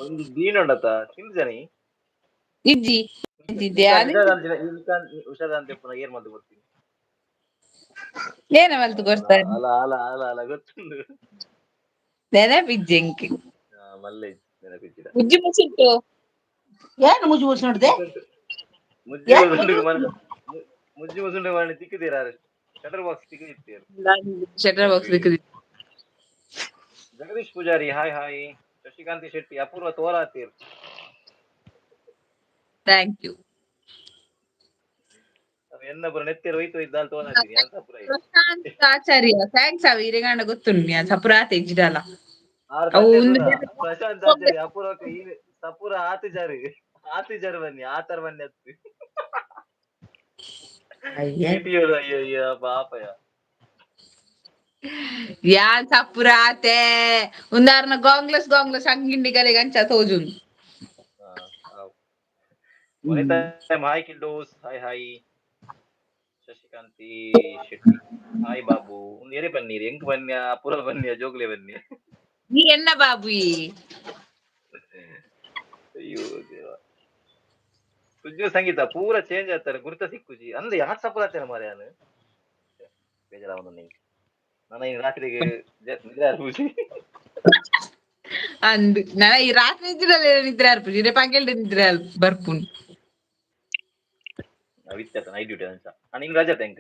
ಒಂದು ದೀನ ಉಂಡತ ತಿಂದ್ಜನಿ. ಇಜ್ಜಿ ತಿಂತಿದ್ದೆ. ಹುಷಾರಂತೆ ಏನ್ ಮದ್ದು ಗೊತ್ತೀನಿ. ಏನ ಮಲ್ತು ಕೊಡ್ತಾರೆ? ಅಲ್ಲ ಅಲ್ಲ ಅಲ್ಲ ಅಲ್ಲ, ಗೊತ್ತುಂಡು. ನೆನಪಿಜ್ಜಿ ಎಂಕ್. ಮಲ್ಲೆ ನೆನಪಿಜ್ಜಿಡ. ಮುಜ್ಜಿ ಮುಸುಂಟು. ಏನು ಮುಜು ಮುಸು ನೋಡಿದೆ? ಮುಜ್ಜಿ ಮುಸುಂಡು ಮನ ಮುಜ್ಜಿ ಮುಸುಂಡು ಮನೆ ತಿಕ್ಕಿದ್ದೀರ ಶಟರ್ ಬಾಕ್ಸ್ ತಿಕ್ಕಿದ್ದೀರ. ಶಟರ್ ಬಾಕ್ಸ್ ದಿಕ್ಕದಿ. Jagadish Pujari hi hi. Shashikanti Shetty Apoorva ತೋರಾತೀರ್. Thank you. ಎನ್ನ ಪುರ ನೆತ್ತೆರ್ ಒಯ್ತು ಒಯ್ದು ತೋರಾತೀನಿ ಅಂತ ಪುರ. ಪ್ರಶಾಂತ್ ಆಚಾರ್ಯ thanks ಅವ ಇರೆಗಾಂಡ ಗೊತ್ತುಂಡು ಯಾನ್ ಸಪುರಾತೆ ಇಜ್ಜಿಡಲ. ಆರ್ ಅವು ಪಂಡೆ ಉಂದು ಪೂರ ಪ್ರಶಾಂತ್ ಆಚಾರ್ಯ ಅಪೂರ್ವಕ್ಕೆ ಈ ಸಪುರ ಆತಿಜಾರು ಆತಿಜಾರು ಬನ್ನಿ ಆತರ್ ಬನ್ನಿ ಅತ್ತು. ಅಯ್ಯ ಅಯ್ಯೋ ಅಯ್ಯೋ ಪಾಪಯ. ಯಾನ್ ಸಪುರಾತೆ ಉಂದಾರ್ನ ಗಾಂಗ್ಲಸ್ ಗಾಂಗ್ಲಸ್ ಅಂಗಿಂಡಿಗಲೆಗ್ ಅಂಚ ತೋಜುಂಡು. ವನಿತಾ hi ಕಿಲ್ಡೋಸ್ hi hi. Shashikanti Shetty hi Babu. ಒಂದು ಎರೆ ಬನ್ನಿರಿ ಎಂಕ್ ಬನ್ನಿ ಅಪೂರ್ವ ಬನ್ನಿ ಜೋಗ್ಲೆ ಬನ್ನಿ. ನೀ ಎನ್ನ ಬಾಬು ಈ? ಅಯ್ಯೋ ದೇವ. ಸುಜ್ಜು ಸಂಗೀತ ಪೂರ ಚೇಂಜ್ ಆಗ್ತಾರೆ ಗುರುತ ಸಿಕ್ಕುಜಿ ಅಂದ್ರೆ ಯಾಕೆ ಸಪುರ ಆಗ್ತೇನೆ ಮಾರ್ಯಾನು ಬೇಜಾರಾವನು ನಿಂಗೆ. ನಾನು ಈ ರಾತ್ರಿಗೆ ನಿದ್ರೆ ಆರ್ಪುಜಿ. ಅಂದ್ ನನ ಈ ರಾತ್ರಿ ಇದ್ರಲ್ಲ ನಿದ್ರೆ ಆರ್ಪುಜಿ ಇರೆ ಪಗೆಲ್ಡ್ ನಿದ್ರೆ ಬರ್ಪುಂಡು. ವಿತ್ಯಾಸ ನೈಟ್ ಡ್ಯೂಟಿ ಅಂಚ ಅಣ್ಣ ಹಿಂಗ್ ರಜಾ thank.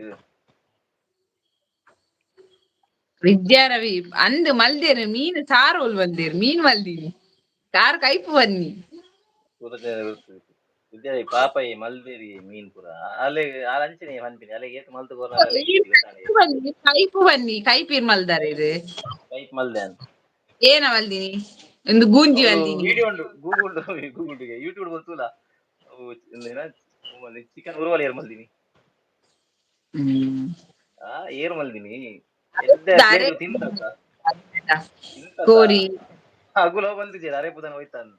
ವಿದ್ಯಾ ರವಿ ಅಂದ್ ಮಲ್ದೇರು ಮೀನು ಸಾರೋಲ್ ಮಲ್ದೇರು ಮೀನ್ ಮಲ್ದೀನಿ ಸಾರು ಕೈಪು ಬನ್ನಿ. ವಿದ್ಯಾ ರವಿ ಪಾಪ ಈ ಮಲ್ದೇರಿ ಮೀನ್ ಪೂರ ಅಲ್ಲೇ ಆಲ್ ಅಂಚನೆ ಪನ್ಪಿನಿ ಅಲ್ಲೇ ಏತ್ ಮಲ್ತ್ ಕೊರ್ನ ಬನ್ನಿ ಕೈಪು ಬನ್ನಿ ಕೈಪೀರ್ ಮಲ್ದಾರೆ ಇದು. ಕೈಪ್ ಮಲ್ದೆ ಅಂತ. ಏನ ಮಲ್ದಿನಿ ಒಂದು ಗೂಂಜಿ ಮಲ್ದಿನಿ. ವಿಡಿಯೋ ಉಂಟು ಗೂಗಲ್ ಗೂಗಲ್ ಯೂಟ್ಯೂಬ್ ಗೊತ್ತಲ್ಲ ಚಿಕನ್ ಉರುವಲ್ ಏರ್ ಮಲ್ದಿನಿ. ಆ ಏರ್ ಮಲ್ದಿನಿ ಎದ್ದೆ ತಿಂತ ಕೋರಿ ಅಗುಲ ಬಂದಿದ್ದೀರ ಅರೆ ಪುದನ ಹೋಯ್ತಾನ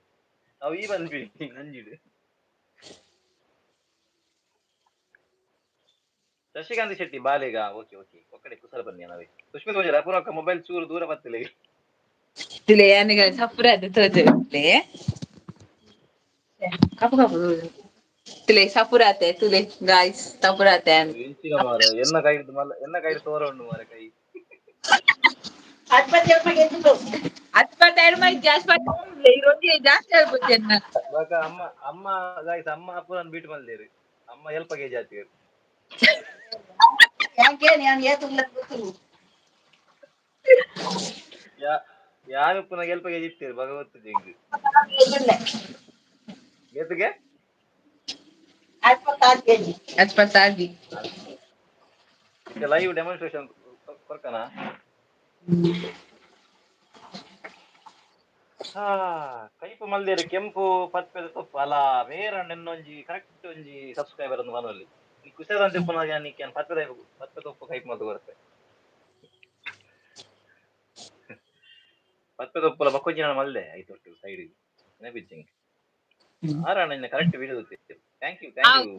ಅವು ಈ ಬಂದ್ವಿ ನಂಜಿಡು. ಶಶಿಕಾಂತ್ ಶೆಟ್ಟಿ ಬಾಲೆಗ ಓಕೆ ಓಕೆ ಒಕ್ಕಡೆ ಕುಸಲ ಬನ್ನಿ ನಾವೇ. ಸುಷ್ಮಿತ್ ಪೂಜಾರಿ ಅಪೂರ್ವಕ್ಕ ಮೊಬೈಲ್ ಚೂರು ದೂರ ಬತ್ತಿಲ್ಲ. ತುಲೆ ಯಾನಿಗ ಸಪುರ ತೋಜುಲೆ ಕಪ್ಪು ಕಪ್ಪು ತುಲೆ ಸಪುರಾತೆ ತುಲೆ ಗಾಯ್ಸ್ ಸಪುರಾತೆ. ಎಂಚಿನ ಮಾರ ಎನ್ನ ಕೈ ಮಲ್ಲ ಎನ್ನ ಕೈ ತೋರ ಉಂಡು ಮಾರ ಕೈ. ಅತ್ಪತ್ತ ಮೈ ಜಾಸ್ತಿ ಈ ಜಾಸ್ತಿ ಆಗ್ಬೋದು ಎನ್ನ. ಬಾಕ ಅಮ್ಮ ಅಮ್ಮ ಗಾಯ್ಸ್ ಅಮ್ಮ ಅಪೂರ್ವನ್ ಬೀಟ್ ಮಲ್ದೇರು ಅಮ್ಮ ಎಲ್ಪ ಕೆಜಿ ಆತೀರು. ಯಾಕೆ ನಾನು ಏತುಲ್ಲ ಗೊತ್ತಿಲ್ಲ. ಯಾರು ಪುನಃ ಎಲ್ಪ ಕೆಜಿ ಇತ್ತೀರು ಭಗವತ್ ಜಿಂಗ್ ಏತುಗೆ 26 ಕೆಜಿ. ಅತ್ಪತ್ತಾಗಿ ಲೈವ್ ಡೆಮಾನ್ಸ್ಟ್ರೇಷನ್ ಕೊರ್ಕನ. ಹಾ ಕೈಪು ಮಲ್ದೇರು ಕೆಂಪು ಪತ್ಪೆದ ತೊಪ್ಪು ಅಲ್ಲ ಬೇರೆ ನಿನ್ನೊಂಜಿ ಕರೆಕ್ಟ್ ಒಂಜಿ ಸಬ್ಸ್ಕ್ರೈಬರ್ ಒಂದು ಮನವಲ್ಲಿ ನೀ ಕುಶಾದಂತೆ ಪುನಃ ನೀ ಪತ್ಪೆದ ಪತ್ಪೆ ತೊಪ್ಪು ಕೈಪು ಮಲ್ತು ಕೊರತೆ ಪತ್ಪೆ ತೊಪ್ಪುಲ ಬಕ್ಕೊಂಜಿ ನಾನು ಮಲ್ದೆ ಐತು ಸೈಡ್ ನೆನಪಿಜ್ಜಿಂಗ್ ಆರಣ್ಣ ಇನ್ನ correct video. Thank you thank you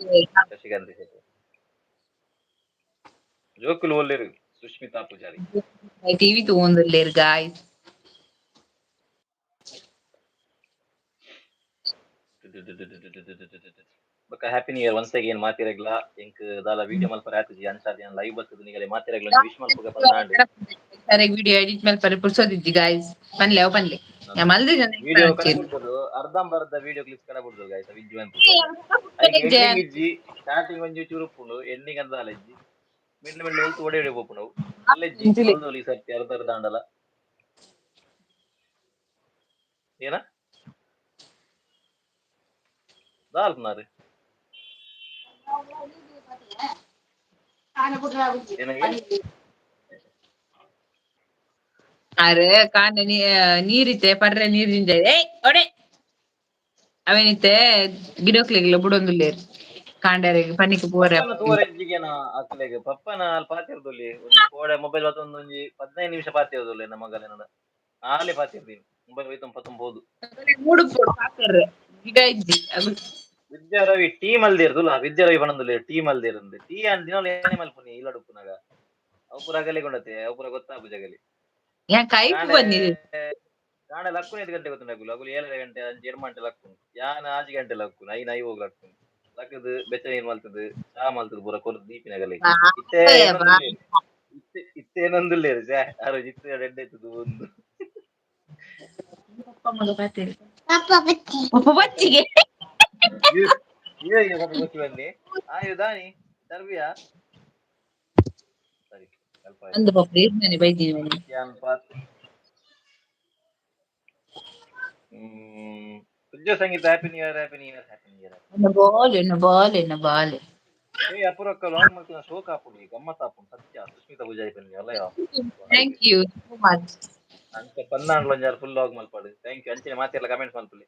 Shashikant Shetty. ಜೋಕುಲು ಒಲ್ಲೇರು ಸುಷ್ಮಿತಾ ಪೂಜಾರಿ. ಟಿವಿ ತಗೊಂಡಿಲ್ಲೇರು ಗಾಯ್ಸ್. ಬೊಕ್ಕ happy new year once again ಮಾತಿರಗ್ಲ ಎಂಕ್ ದಾಲ ವಿಡಿಯೋ ಮಲ್ಪರೆ ಆತುಜಿ ಅಂಚಾದ್ ಯಾನ್ ಲೈವ್ ಬತ್ತುದು ನಿಗಲೆ ಮಾತಿರಗ್ಲ ಒಂಜಿ ವಿಶ್ ಮಲ್ಪುಗ ಪಂದಾಂಡ್. ಸರಿಯಾಗಿ ವಿಡಿಯೋ ಎಡಿಟ್ ಮಲ್ಪರೆ ಪುರ್ಸೊದಿಜ್ಜಿ ಗಾಯ್ಸ್. ಪನ್ಲೆ ಅವು ಪನ್ಲೆ ಯಾ ಮಲ್ದಿಜ. ವಿಡಿಯೋ ಕಡಬುಡ್ದು ಅರ್ಧಂಬರ್ಧ ವಿಡಿಯೋ ಕ್ಲಿಪ್ಸ್ ಕಡಬುಡ್ದು ಗಾಯ್ಸ್ ವಿಜ್ಜುವನ್ ಪೂಜಾರಿ. ಐಕ್ ಎಂಡಿಂಗ್ ಇಜ್ಜಿ ಸ್ಟಾರ್ಟಿಂಗ್ ಒಂಜಿ ಚೂರು ಉಪ್ಪುಂಡು ಎಂಡಿಂಗ್ ಅಂತ ದಾಲ ಇಜ್ಜಿ ಮಿಡ್ಲ್ ಮಿಡ್ಲ್ ಒಲ್ತು ಒಡೆ ಒಡೆ ಪೋಪುಂಡು ಅವು ಅಲ್ಲೆಜ್ಜಿ ಮಲ್ದೊಲಿ ಈ ಸರ್ತಿ ಅರ್ಧ ಅರ್ಧ ಆಂಡಲ ಏನ ದಾಲ್ಪುನಾರು ಏನಗೆ ಅರೆ ಕಾಂಡೆ ನೀರಿತ್ತೆ ಪರ್ರೆ ನೀರ್ ಜಿಂಜ ಏಯ್ ಒಡೆ ಅವೇನಿತ್ತೆ ಗಿಡಕ್ಲೆಗ್ಲ ಬುಡೊಂದುಲ್ಲೇರ್ ಕಾಂಡಾರೆಗ್ ಪನಿಕ್ ಪೋರೆ. ಪಪ್ಪನ ತೂವರೆಜ್ಜಿಗೆನ ಅಕ್ಲೆಗ್ ಪಪ್ಪನ ಅಲ್ಪ ಪಾತೆರ್ದೊಲಿ ಒಂಜಿ ಕೋಡೆ ಮೊಬೈಲ್ ಒಂದೊಂಜಿ 15 ನಿಮಿಷ ಪಾತೆರ್ದೊಲಿ ನಮ್ಮ ಮಗಲೆನ ಆಲೆ ಪಾತೆರ್ದೀನಿ ಮೊಬೈಲ್ ಒಯ್ತೊಂದು ಪತ್ತೊಂಬೋದು. ಮೂಡು ಪೋಡು ಪಾತೆರ್ರೆ ಗಿಡ ಇಜ್ಜಿ ಅದು. ವಿದ್ಯಾ ರವಿ ಟೀ ಮಲ್ದೇರ್ದುಲ್ಲ ವಿದ್ಯಾ ರವಿ ಪನೊಂದುಲ್ಲೆರ್ ಟೀ ಮಲ್ದೇರಂದ್ ಟೀ ಆನ್ ದಿನೋಲ ಏನೇ ಮಲ್ಪುನಿ ಇಲ್ಲಡುಪ್ಪುನಗ ಅವು ಪೂರ ಅಗಲೆ ಕೊಂಡತೆ ಅವು ಪೂರ ಗೊತ್ತಾಪುಜಿ ಅಗಲಿ. ಯಾನ್ ಕೈಪು ಕಾಂಡೆ ಬನ್ನಿ. ಕಾಂಡೆ ಲಕ್ಕುನೆ ಐದು ಗಂಟೆ ಗೊತ್ತುಂಡು ಅಗುಲು ಅಗುಲು 7 ಗಂಟೆ ಅಂಚ 7 ಗಂಟೆ ಲಕ್ಕುನು ಯಾನ್ 6 ಗಂಟೆ ಲಕ್ಕುನು ಐನ್ ಐವೋಗ್ ಲಕ್ಕುನು ಲಕ್ಕುದು ಬೆಚ್ಚ ನೀರ್ ಮಲ್ತುದು ಚಾ ಮಲ್ತುದು ಪೂರ ಕೊರ್ದು ದೀಪಿನ ಅಗಲೆ ಇತ್ತೆ ಏನೊಂದುಲ್ಲೆರ್ ಇತ್ತೆ ಇತ್ತೆ ಏನೊಂದುಲ್ಲೆರ್ ಛೆ ಆರೋಜ್ ಇತ್ತೆ ಎಡ್ಡೆ ಇತ್ತುದು ಒಂದು. ಪಪ್ಪ ಬಚ್ಚಿಗೆ. ಏ ಪಪ್ಪ ಬಚ್ಚಿ ಬನ್ನಿ ಆಯು ದಾನಿ ತರ್ಬಿಯಾ ಸರಿ ಸ್ವಲ್ಪ. ಅಂದು ಪಪ್ಪ ಇರ್ತಾನೆ ಬೈತೀನಿ ಮನೆ. ಯಾನ್ ಪಾತ್ ಹ್ಮ್ Sujja Sangeetha, happy new year, happy new year, happy new year. ಎನ್ನ ಬಾಲ್, ಎನ್ನ ಬಾಲ್, ಎನ್ನ ಬಾಲ್. ಏ ಅಪುರಕ್ಕ ಲಾಂಗ್ ಮಲ್ತಿನ ಶೋಕ್ ಆಪುಂಡು, ಗಮ್ಮತ್ ಆಪುಂಡು ಸತ್ಯ. ಸುಸ್ಮಿತಾ ಪೂಜಾರಿ ಪನ್ನಿ ಅಲ್ಲ. Thank you so much. ಅಂಚ ಪನ್ನಾಂಡ್ಲ ಒಂಜಾರು ಫುಲ್ ಲಾಗ್ ಮಲ್ಪಾಡು. Thank you. ಅಂಚನೆ ಮಾತೆಲ್ಲ ಕಮೆಂಟ್ ಮಲ್ಪುಲೆ.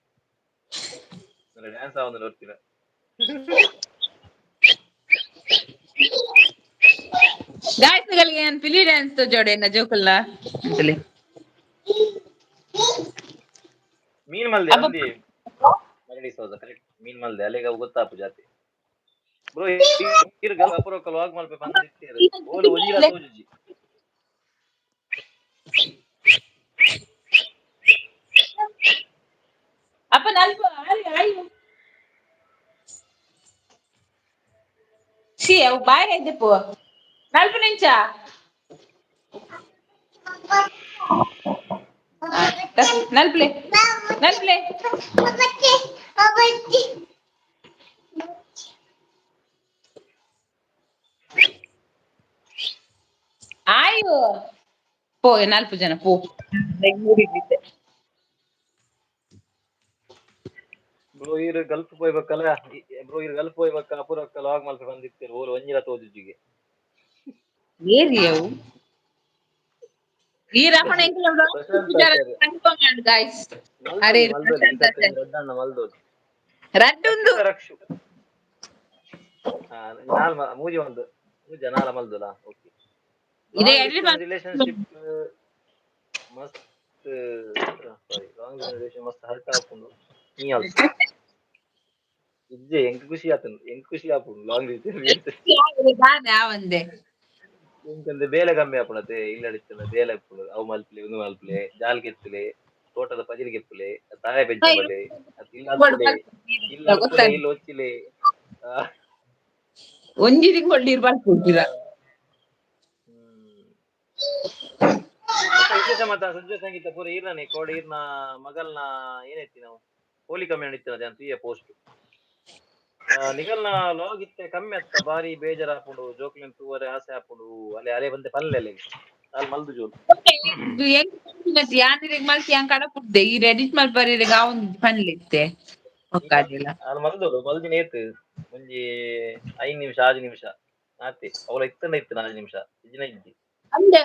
ಡ್ಯಾನ್ಸ್ ಆವೊಂದು ನೋಡ್ತೀರ. ಗಾಯ್ಸ್, ಗಳಿಗೆ ನಾನು ಪಿಲಿ ಡ್ಯಾನ್ಸ್ ತೋಜೋಡೆ ಎನ್ನ ಜೋಕುಲ್ನ ಅಂತಲೇ. ಮೀನ್ ಮಲ್ದೆ. ಅಬ್ಬ. ಅಂದಿ ಮರಡಿ ಸೋಜ ಕರೆಕ್ಟ್ ಮೀನ್ ಮಲ್ದೆ ಅಲ್ಲಿಗೆ ಅವು ಗೊತ್ತಾಪು ಜಾತಿ. ಬ್ರೋ, ಇರ್ ಅಪುರಕ್ಕ ಲಾಗ್ ಮಲ್ಪೆ ಪಂದ್ ಓಲು ಒಂಜಿಲ ತೋಜುಜಿ. ಅಪ್ಪ ನಲ್ಪ ಆಯ್ ಆಯ್ ಸಿ ಅವು ಬಾಯ್ ಐತೆ ಪೋ ನಲ್ಪ ನಿಂಚ. ನಲ್ಪ್ಲೆ ನಲ್ಪ್ಲೆ. ಆಯು ಪೋ ನಾಲ್ಕು ಜನ ಪೋ. ಬ್ರೋ, ಇರ್ ಗಲ್ಫ್ ಪೋಯ್ಬೇಕಲ್ಲ. ಬ್ರೋ, ಇರ್ ಗಲ್ಫ್ ಪೋಯ್ಬೇಕ ಅಪುರಕ್ಕ ಲಾಗ್ ಮಲ್ಪೆ ಬಂದಿತ್ತೇರು ಓಲು ಒಂಜಿಲ ತೋಜುಜಿಗೆ. ಏರಿ ಅವು ಈ ರಮಣ. ಪ್ರಶಾಂತ್ ಆಚಾರ್ಯ. ಕನ್ಫರ್ಮ್ ಮಾಡು ಗಾಯ್ಸ್. ಅರೆ. ಮಲ್ದೊಲಿ. ಪ್ರಶಾಂತ್ ಆಚಾರ್ಯ. ರಡ್ಡಣ್ಣ ಮಲ್ದೊಲಿ. ರಡ್ಡುಂದು. ರಕ್ಷು. ಹಾ, ನಾಲ್ ಮೂಜಿ ಒಂದು ಮೂಜ ನಾಲ ಮಲ್ದುಲ, ಓಕೆ. ಇದೇ edit ರಿಲೇಶನ್ಶಿಪ್ ಮಸ್ತ್, ಸಾರಿ, ಲಾಂಗ್ ರಿಲೇಷನ್ ಮಸ್ತ್ ಹರ್ಟ್ ಆಪುಂಡು. ನೀ ಆಲ್ಸೋ ಇಜ್ಜೆ ಎಂಕ್ ಖುಷಿ ಆತುಂಡು, ಎಂಕ್ ಖುಷಿ ಆಪುಂಡು ಲಾಂಗ್ ದಾನೆ ಆವಂದೆ. ಎಂಕಂದ್ರೆ ಬೇಲೆ ಕಮ್ಮಿ ಆಪುಂಡತೆ. ಇಲ್ಲಡಿತ್ತುಂಡ ಬೇಲೆ ಇಪ್ಪುಂಡು. ಅವು ಮಲ್ಪಲೆ, ಉಂದು ಮಲ್ಪಲೆ, ಜಾಲ್ ಕೆತ್ತಲೆ, ತೋಟದ ಪಜಿರ್ ಕೆಪ್ಪುಲೆ, ತಾಳೆ ಬೆಂಚಬಲೆ ಇಲ್ಲ ಅಲ್ಪುಲೆ ಇಲ್ಲ ಅಲ್ಪುಲೆ ಇಲ್ಲ ಒಚ್ಚಿಲೆ. ಒಂಜಿ ತಿಂಗಳು ನೀರು ಬರ್ಪುಂಡಿರ. ಬೊಕ್ಕ ವಿಶೇಷ ಮಾತ ಸುಜ್ಜ ಸಂಗೀತ ಪೂರ ಈರ್ನನೆ ಕೋಡೆ ಈರ್ನ ಮಗಲ್ನ ಏನೈತಿ ನಾವು ಹೋಲಿ ಕಮ್ಮಿ ಇತ್ತಿನ ಜನ ತೂಯ ಪೋಸ್ಟ್. ನಿಗಲ್ನ ಲಾಗ್ ಇತ್ತೆ ಕಮ್ಮಿ ಅತ್ತ, ಬಾರಿ ಬೇಜಾರ್ ಆಪುಂಡು. ಜೋಕ್ಲೆನ್ ತೂವರೆ ಆಸೆ ಆಪುಂಡು. ಅಲೆ ಅಲೆ ಬಂದೆ ಪಲ್ಲೆ ಅಲೆ ಅಲ್ ಮಲ್ದು ಜೋಲು. ಯಾನಿರೆಗ್ ಮಲ್ತಿ ಯಾನ್ ಕಡಪುಡ್ದೆ ಈರ್ ಎಡಿಟ್ ಮಲ್ಪರಿರೆಗ್ ಆವೊಂದು ಪನ್ಲೆ ಇತ್ತೆ ಬೊಕ್ಕಾದಿಲ್ಲ. ಆಲ್ ಮಲ್ದೋಡು ಮಲ್ದಿನ ಏತ್ ಒಂಜಿ 5 ನಿಮಿಷ 6 ನಿಮಿಷ ಆತೆ. ಅವ್ಲ ಇತ್ತಂಡ ಇತ್ತು 4 ನಿಮಿಷ ಇಜ್ಜಿನ ಇಜ್ಜಿ. ಅಂದ್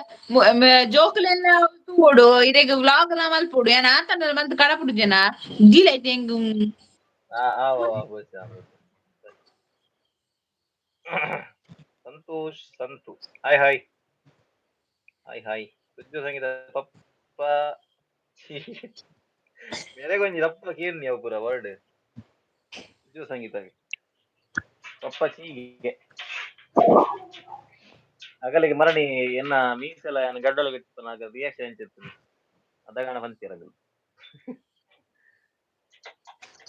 ಜೋಕುಲೆಲ್ಲ ತೂವೊಡು, ಇರೆಗ್ ವ್ಲಾಗ್ ಲ ಮಲ್ಪೊಡು. ಯಾನ್ ಆತಂಡಲ ಮಲ್ತ್ ಕಡಪುಡುಜೆನ ದೀಲೈತೆ ಎಂಕ್. ಆ ಆವ ಬೋಚ. Santosh Santu, hi hi hi hi. Sujju Sangeetha ಪಪ್ಪ ಮೇರೆಗೊಂಜಿ ರಪ್ಪ ಕೇರ್ನಿ ಅವು ಪೂರ ವರ್ಡ್. ಸುಜ್ಜು ಸಂಗೀತ ಪಪ್ಪ ಚೀಗೆ ಅಗಲಿಗೆ ಮರಣಿ ಎನ್ನ ಮೀಸಲ ಗಡ್ಡಲ ಬಿಟ್ಟು ರಿಯಾಕ್ಷನ್ ಎಂಚಿರ್ತದೆ ಅದಗಾಣ ಬಂತೀರಗಲು.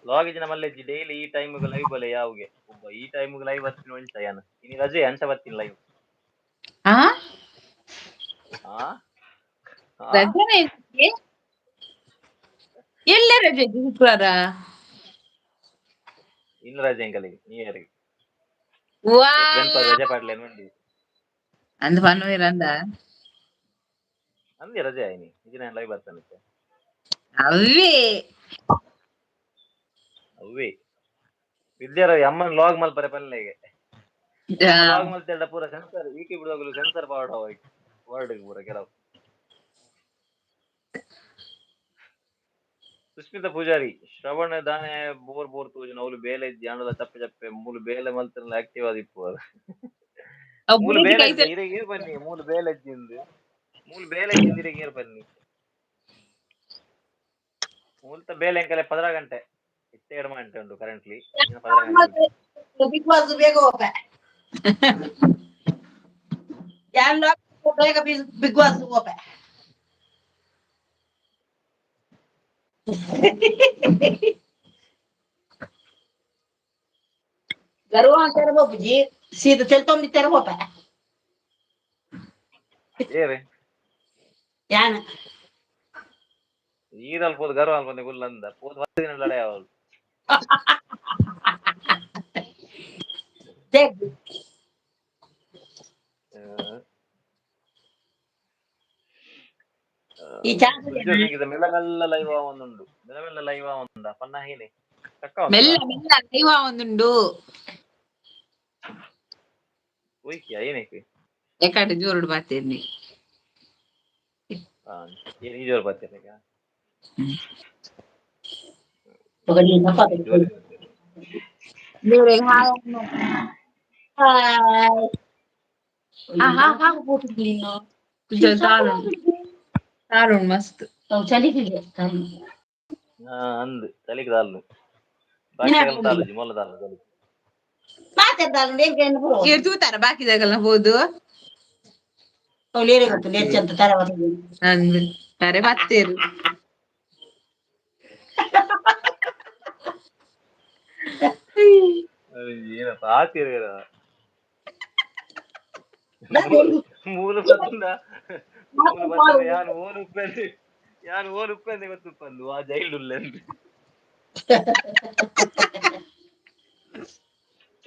ಲಾಗಿಜಿನ ಮಲ್ಲೆಜ್ಜಿ ಡೈಲಿ ಈ ಟೈಮ್ ಲೈವ್ ಬಲೆ ಯಾವ್ಗೆ ಒಬ್ಬ ಈ ಟೈಮ್ ಲೈವ್ ಬರ್ತೀನಿ ಒಂಚ ಯಾನ್ ಇನಿ ರಜೆ ಅಂಚ ಬರ್ತೀನಿ ಲೈವ್. ಆ. ಆ ಆ? ರಜೆನ ಇತ್ತೆ? ಎಲ್ಲ ರಜೆ ಇತ್ತು ಶುಕ್ರವಾರ. ಇನ್ನು ರಜೆ ಎಂಕಲಿಗೆ ನ್ಯೂ ಇಯರ್. ವಾ. ರಜೆ ಪಾಡ್ಲೆ ಮಂಡಿ. ಅಂದ್ ಪನ್ವೇರ್ ಅಂದ. ಅಂದೆ ರಜೆ ಆಯ್ನಿ ಇಜಿನ ಲೈವ್ ಬರ್ತಾನೆ. ಅವೇ. ಅವ್ವೇ ವಿದ್ಯಾರವಿ ಅಮ್ಮನ್ ಲಾಗ್ ಮಲ್ಪರೆ ಪಲ್ಲೆಗೆ ಲಾಗ್ ಮಲ್ತೆಲ್ಡ ಪೂರ ಸೆನ್ಸರ್ ಯೂಟ್ಯೂಬ್ ದಗಲು ಸೆನ್ಸರ್ ಪಾಡ ವರ್ಡ್ ಪೂರ ಕೆಲವು. ಸುಸ್ಮಿತಾ ಪೂಜಾರಿ, ಶ್ರವಣ ದಾನೆ ಬೋರ್ ಬೋರ್ ತೋಜುನ ಅವ್ಲು ಬೇಲೆ ಇಜ್ಜಿ ಆಂಡಲ ಚಪ್ಪೆ ಚಪ್ಪೆ. ಮೂಲು ಬೇಲೆ ಮಲ್ತಿನ ಆಕ್ಟಿವ್ ಆದಿಪ್ಪು. ಮೂಲು ಬೇಲೆ ಇಜ್ಜಿ ಇರೆಗ್ ಏರ್ ಬನ್ನಿ. ಮೂಲು ಬೇಲೆ ಇಜ್ಜಿಂದು, ಮೂಲು ಬೇಲೆ ಇಜ್ಜಿಂದು ಇರೆಗ್ ಏರ್ ಬನ್ನಿ. ಮೂಲ್ತ ಬೇಲೆ ಎಂಕಲೆ 16 ಗಂಟೆ ಇತ್ತೆ 2 ಗಂಟೆ ಉಂಟು ಕರೆಂಟ್ಲಿ 16 ಗಂಟೆ. ಬಿಗ್ ಬಾಸ್ ಬೇಗ ಹೋಗ್ಬೆ ಯಾನ್ ಬೇಗ ಬಿಗ್ ಬಾಸ್ ಹೋಗ್ಬೆ. ಗರ್ವ ಅಂತಾರೆ ಹೋಗ್ಬುಜಿ ಸೀದಾ ತೆಲ್ತೊಂದಿತ್ತಾರೆ ಹೋಗ್ಬೆ. ಏರೆ. ಯಾನ್. ಈರಲ್ ಪೋದು ಗರ್ವ ಅಲ್ಪಂದೆ ಗುಲ್ಲಂದ ಪೋದು 10 ದಿನ ಲಡಾಯಿ ಅವಳು. ಈ ಚಾಸ್ ಮೆಲ್ಲ ಮೆಲ್ಲ ಲೈವ್ ಒಂದುಂಡು, ಮೆಲ್ಲ ಮೆಲ್ಲ ಲೈವ್ ಒಂದ ಪನ್ನ ಹೇಳಿ. ಮೆಲ್ಲ ಮೆಲ್ಲ ಲೈವ್ ಒಂದುಂಡು. ಒಯ್ಕಿಯ ಏನಕ್ಕೆ? ಎಕಡೆ ಜೋರುಡು ಬಾತೇನಿ. ಹಾ, ಏನು ಈ ಜೋರು ಬರ್ತೀರ ಈಗ? ಜೋರು. ಹಾಯ್. ತಾರುಣ್ ಮಸ್ತ್. ಚಲಿಗೆ. ಹಾ, ಅಂದ್ ಚಲಿಗೆ ದಾಲ್ಲು, ಬಾಕಿ ತಾಲುಜಿ ಮೊಲ್ಲ ತಾಲು ಚಲಿಗೆ. ಇರ್ ತೂತಾರ ಬಾಕಿದಾಗಲ್ಲ ಹೋದು. ಗೊತ್ತು ನೇರ್ಚಂತ ತರ. ಅಂದ್ ತರೆ ಬತ್ತೇರು. ಏನಪ್ಪ ಆತೀರ? ಮೂಲ ಬಂದ ಮೂಲ ಬಂದ ಯಾನು ಓನು ಉಪ್ಪಂದೆ, ಯಾನು ಓನು ಉಪ್ಪಂದೆ ಗೊತ್ತುಪ್ಪಂದು ಆ ಜೈಲು ಉಲ್ಲೆಂದು.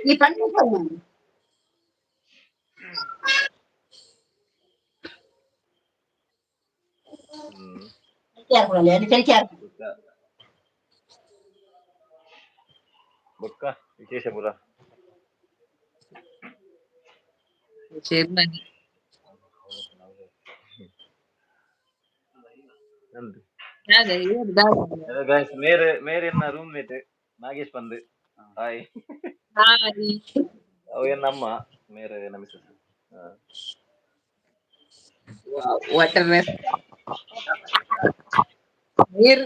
ಈ ಪಂಡ. ಬೊಕ್ಕ ವಿಶೇಷ ಪುರ? ಚೇರ್ಮನಿ. ನಂದು. ಅದೇ ಇವ್ರು ದಾದ. ಹಲೋ ಗೈಸ್, ಮೇರೆ ಮೇರೆ ಎನ್ನ ರೂಮ್ ಮೇಟ್ ನಾಗೇಶ್ ಬಂದು, ಹಾಯ್. ಹಾಯ್. ಅವು ಎನ್ನ ಅಮ್ಮ, ಮೇರೆ ಎನ್ನ missus. Water ನೀರ್.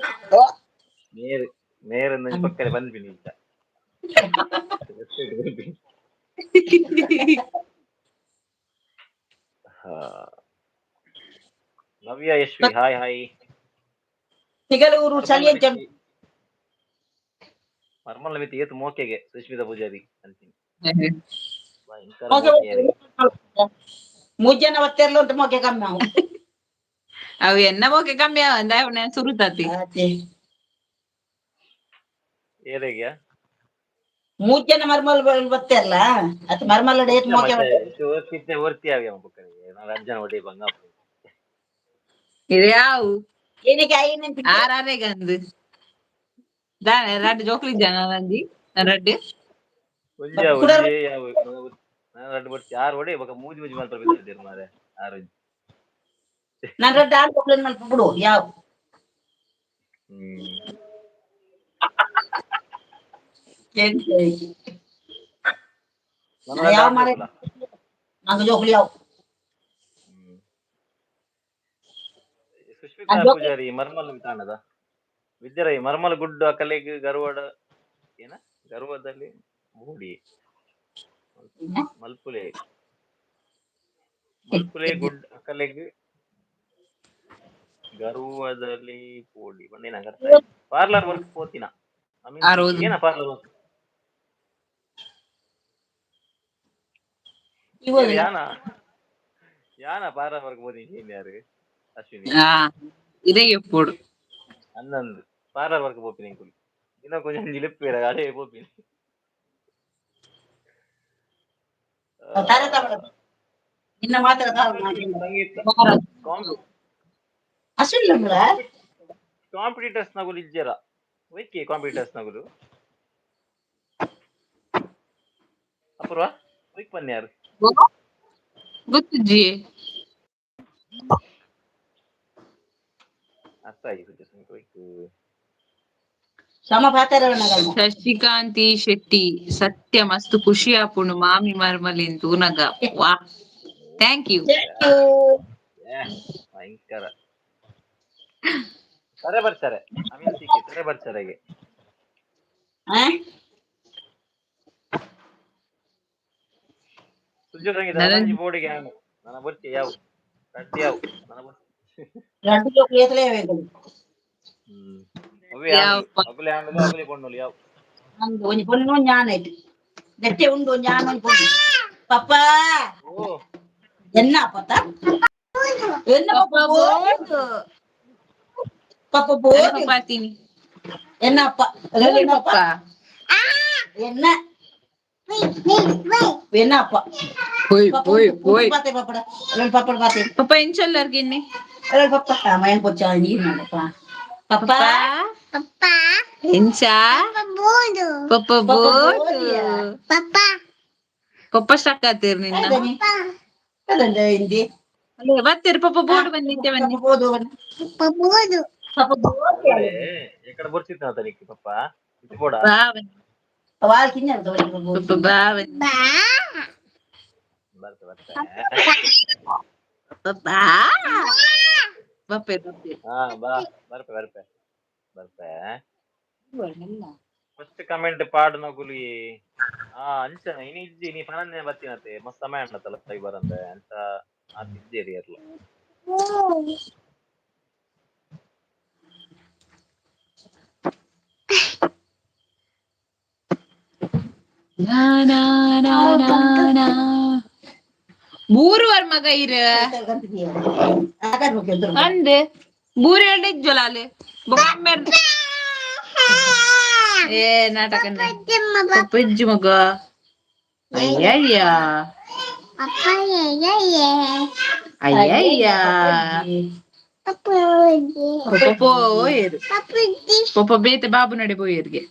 ಮೇರೆ ಮೇರೆ ನಂಜಿ ಪಕ್ಕನೆ ಬಂದ್ಬಿನಿ ಅಂತ. ಹಾ, ನವ್ಯ ಯಶ್ವಿ, ಹಾಯ್ ಹಾಯ್. ತಿಗಲೂರು ಚಳಿ ಅಂತ. ಮರ್ಮಲ ಮಿತಿ ಏತ್ ಮೋಕೆಗೆ ಸುಷ್ಮಿತಾ ಪೂಜಾರಿ ಅಂತೀನಿ. ಭಯಂಕರ ಮೋಕೆ ಯಾರಿಗೆ. ಮೂರ್ ಜನ ಒತ್ತೆರ್ಲು ಅಂತ ಮೋಕೆ ಕಮ್ಮಿ ನಾವು. ಅವು ಎನ್ನ ಮೋಕೆ ಕಮ್ಮಿ ಅಂದ ಸುರುತಾತಿ. ಏರೆಗ್ಯಾ? ಮೂರ್ ಜನ ಮರ್ಮಲ್ ಬತ್ತೆರ್ಲ ಅತ್ ಮರ್ಮಲ್ ಏತ್ ಮೋಕೆ. ಓರ್ತಿದ್ದೆ ಓರ್ತಿ ಆಗಿ ಪಕ್ಕನಿಗೆ ನಾನು ಅಜ್ಜನ ಒಡೆ ಬಂಗ. ಇದು ಯಾವು? ಏನಕ್ಕೆ ಐನ್? ಆರ್ ಆರೇ ಗಂದು ದಾನೆ ರಡ್ಡ್ ಜೋಕ್ಲಿ ಜನ ನಂಜಿ ರಡ್ಡ್. ಒಂಜ ಒಂಜೇ ಯಾವ ನಾನು ರಡ್ಡು ಬರ್ತಿ ಆರು ಒಡೆ ಬೊಕ ಮೂಜಿ ಮೂಜಿ ಮಾತ್ರ ಬಿದ್ದಿದ್ದೀರಿ ಮಾರೆ ಆರು. ನಾನು ರಡ್ಡು ಆರು ಕಂಪ್ಲೇಂಟ್ ಮಲ್ಪ ಬಿಡು ಯಾವ. ನನ್ನ ಯಾವ ರಡ್ಡು ಮಾರೆ? ಆರು. ನಂಗೆ ಜೋಕ್ಲಿ ಯಾವ. ಸುಷ್ಮಿತಾ ಪೂಜಾರಿ ಮರ್ಮಲ್ ಕಾಣದ ವಿದ್ಯಾರೈ ಮರ್ಮಲ್ ಗುಡ್ಡು ಅಕಲೆಗ್ ಗರ್ವಡ ಏನ ಗರ್ವದಲ್ಲಿ ಮೂಡಿ ಮಲ್ಪುಲೆ ಮಲ್ಪುಲೆ ಗುಡ್ ಅಕಲೆಗ್ ಗರ್ವದಲ್ಲಿ ಪೋಡಿ ಬಂದೇನ. Parlour work ಪೋತಿನ? ಆ ರೋದು. ಏನ ಪಾರ್ಲರ್ ವರ್ಕ್? ಇವಾಗ ಯಾನ ಯಾನ ಪಾರ್ಲರ್ ವರ್ಕ್ ಪೋತೀನಿ ಯಾರು ಅಶ್ವಿನಿ? ಹಾ, ಇದೇ ಎಪ್ಪೋಡು. ಅನ್ನಂದು ಪಾರ್ಲರ್ ವರ್ಕ್ ಪೋಪಿನಿ ಎಂಕುಲು ದಿನ ಕೊಂಚ ಲಿಪ್ಪೇರ ಅಡೇ ಪೋಪಿನಿ. ತಾರೆ ತಗೊಳ್ಳ ನಿನ್ನ ಮಾತ್ರ. ಸಂಗೀತ ಅಶ್ವಿನ್. ಕಾಂಪಿಟೇಟರ್ಸ್ ನಗುಲು ಇಜ್ಜೆರ ಒಯ್ಕೆ ಕಾಂಪಿಟೇಟರ್ಸ್ ನಗುಲು ಅಪೂರ್ವ ಒಯ್ಕ್ ಪನ್ಯಾರು. ಗೊತ್ತುಜ್ಜಿ. ಅರ್ಥ ಆಗಿ ಸಂಗೀತ ಒಯ್ಕ್. ಸಮ ಪಾತ್ರ. ಶಶಿಕಾಂತಿ ಶೆಟ್ಟಿ, ಸತ್ಯ ಮಸ್ತ್ ಖುಷಿ ಆಪುಂಡು ಮಾಮಿ ಮರ್ಮಲಿನ್ ತೂನಗ. ವಾ, thank you. ಏ, ಭಯಂಕರ ಸರೆ ಬರ್ತಾರೆ ಅಮೀನ್ ಸಿಕ್ಕಿ ಸರೆ ಬರ್ತಾರೆ. ಸುಜು ಸಂಗೀತ ನನನ್- ಬೋರ್ಡಿಗೆ ನಾನು ನನ್ನ ಬರ್ತಿ ಯಾವ ರಡ್ಡಿ ಯಾವ ನನ್ನ ಬರ್ತಿ. ರಡ್ಡು ಜೋಕ್ಲಿ ಏತಲೇ ಬೇಕು. ಅವೇ. ಯಾವ- ಅಗುಲೆ ಆಂಡಲು ಅಗುಲೆ ಪೊಣ್ಣುಲು ಯಾವ. ಅಂದು ಒಂಜಿ ಪೊಣ್ಣು ಒಂಜಿ ಆಣ್ ಆಯ್ತು ನೆಟ್ಟೆ ಉಂಡು ಒಂಜಿ ಆಣ್ ಒಂಜಿ ಪೊಣ್ಣು ಪಪ್ಪ. ಓ. ಎನ್ನ ಪತ್ತ ಎನ್ನ ಪಪ್ಪ. ಪಪ್ಪ ಬೋದು. ಪಪ್ಪ ಆತೀನಿ. ಎನ್ನಪ್ಪ? ಪಪ್ಪ. ಎನ್ನ ಎನ್ನಪ್ಪ? పోయి పోయి పోయి. ಪಾತೆ ಪಾಪಡ ಪಾಪಡ ಪಾತೆ. ಪಪ್ಪ ಎಂಚೊಲ್ಲರ್ಗಿನ್ನಿ? ಪಪ್ಪ ಮಯನ್ ಪೊಚ್ಚ ನೀರು ಪಪ್ಪ ಪಪ್ಪ. ಪಪ್ಪ ಎಂಚ ಪಪ್ಪ ಬೋದು. ಪಪ್ಪ ಸ್ಟಕ್ ಆತೀರ್ ನಿನ್ನ. ಅದಂದ ಹಿಂದಿ. ಅಲ್ಲೇ ಬತ್ತೀರಿ ಪಪ್ಪ ಬೋರ್ಡ್ ಬಂದಿತ್ತೆ ಬನ್ನಿ. ಪಪ್ಪ ಬೋದು ಪಪ್ಪ ಬೋದು. ಎಕಡ ಬೊರ್ಚಿತ್ತು ಅತನಿಕ್ ಪಪ್ಪ ಇತ್ತು ಬೋಡ. ಬಾ ಬನ್ನಿ. ವಾಲ್ ತಿನ್ನ. ಪಪ್ಪ ಬಾ ಬನ್ನಿ. ಬರ್ತೆ ಬರ್ತೆ. ಪಪ್ಪ ಬಾ ಬಪ್ಪೆ ಬಪ್ಪೆ. ಹಾ ಬಾ, ಬರ್ಪೆ ಬರ್ಪೆ ಬರ್ಪೆ. ಫಸ್ಟ್ ಕಮೆಂಟ್ ಪಾಡುನ ಗುಲಿ ಆ ಅಂಚನ ಇನಿ ಇಜ್ಜಿ ನೀ ಪನನ್ನೆ ಬತ್ತಿನತೆ ಮಸ್ತ್ ಸಮಯ ಉಂಡತ್ತಲ್ಲ ಕೈ ಬರಂದೆ ಅಂತ ಆತ್ ಇಜ್ಜೇರಿ ಎರ್ಲ. ನಾ ನಾ ನಾ ನಾ ನಾ ಬೂರುವರ್ ಮಗ ಇರ. ಅಂದ್ ಬೂರಿ ಎರಡು ಇಜ್ಜೊಲಾಲೆ ಬೊಮ್ಮೆರ್ ಏ ನಾಟಕ ಪಪ್ಪ ಇಜ್ಜಿ ಮಗ ಅಯ್ಯಯ್ಯ ಅಯ್ಯಯ್ಯ ಪಪ್ಪ ಪೋಯರು ಪಪ್ಪ ಬೇತೆ ಬಾಬು ನಡೆ ಪೋಯರ್ಗೆ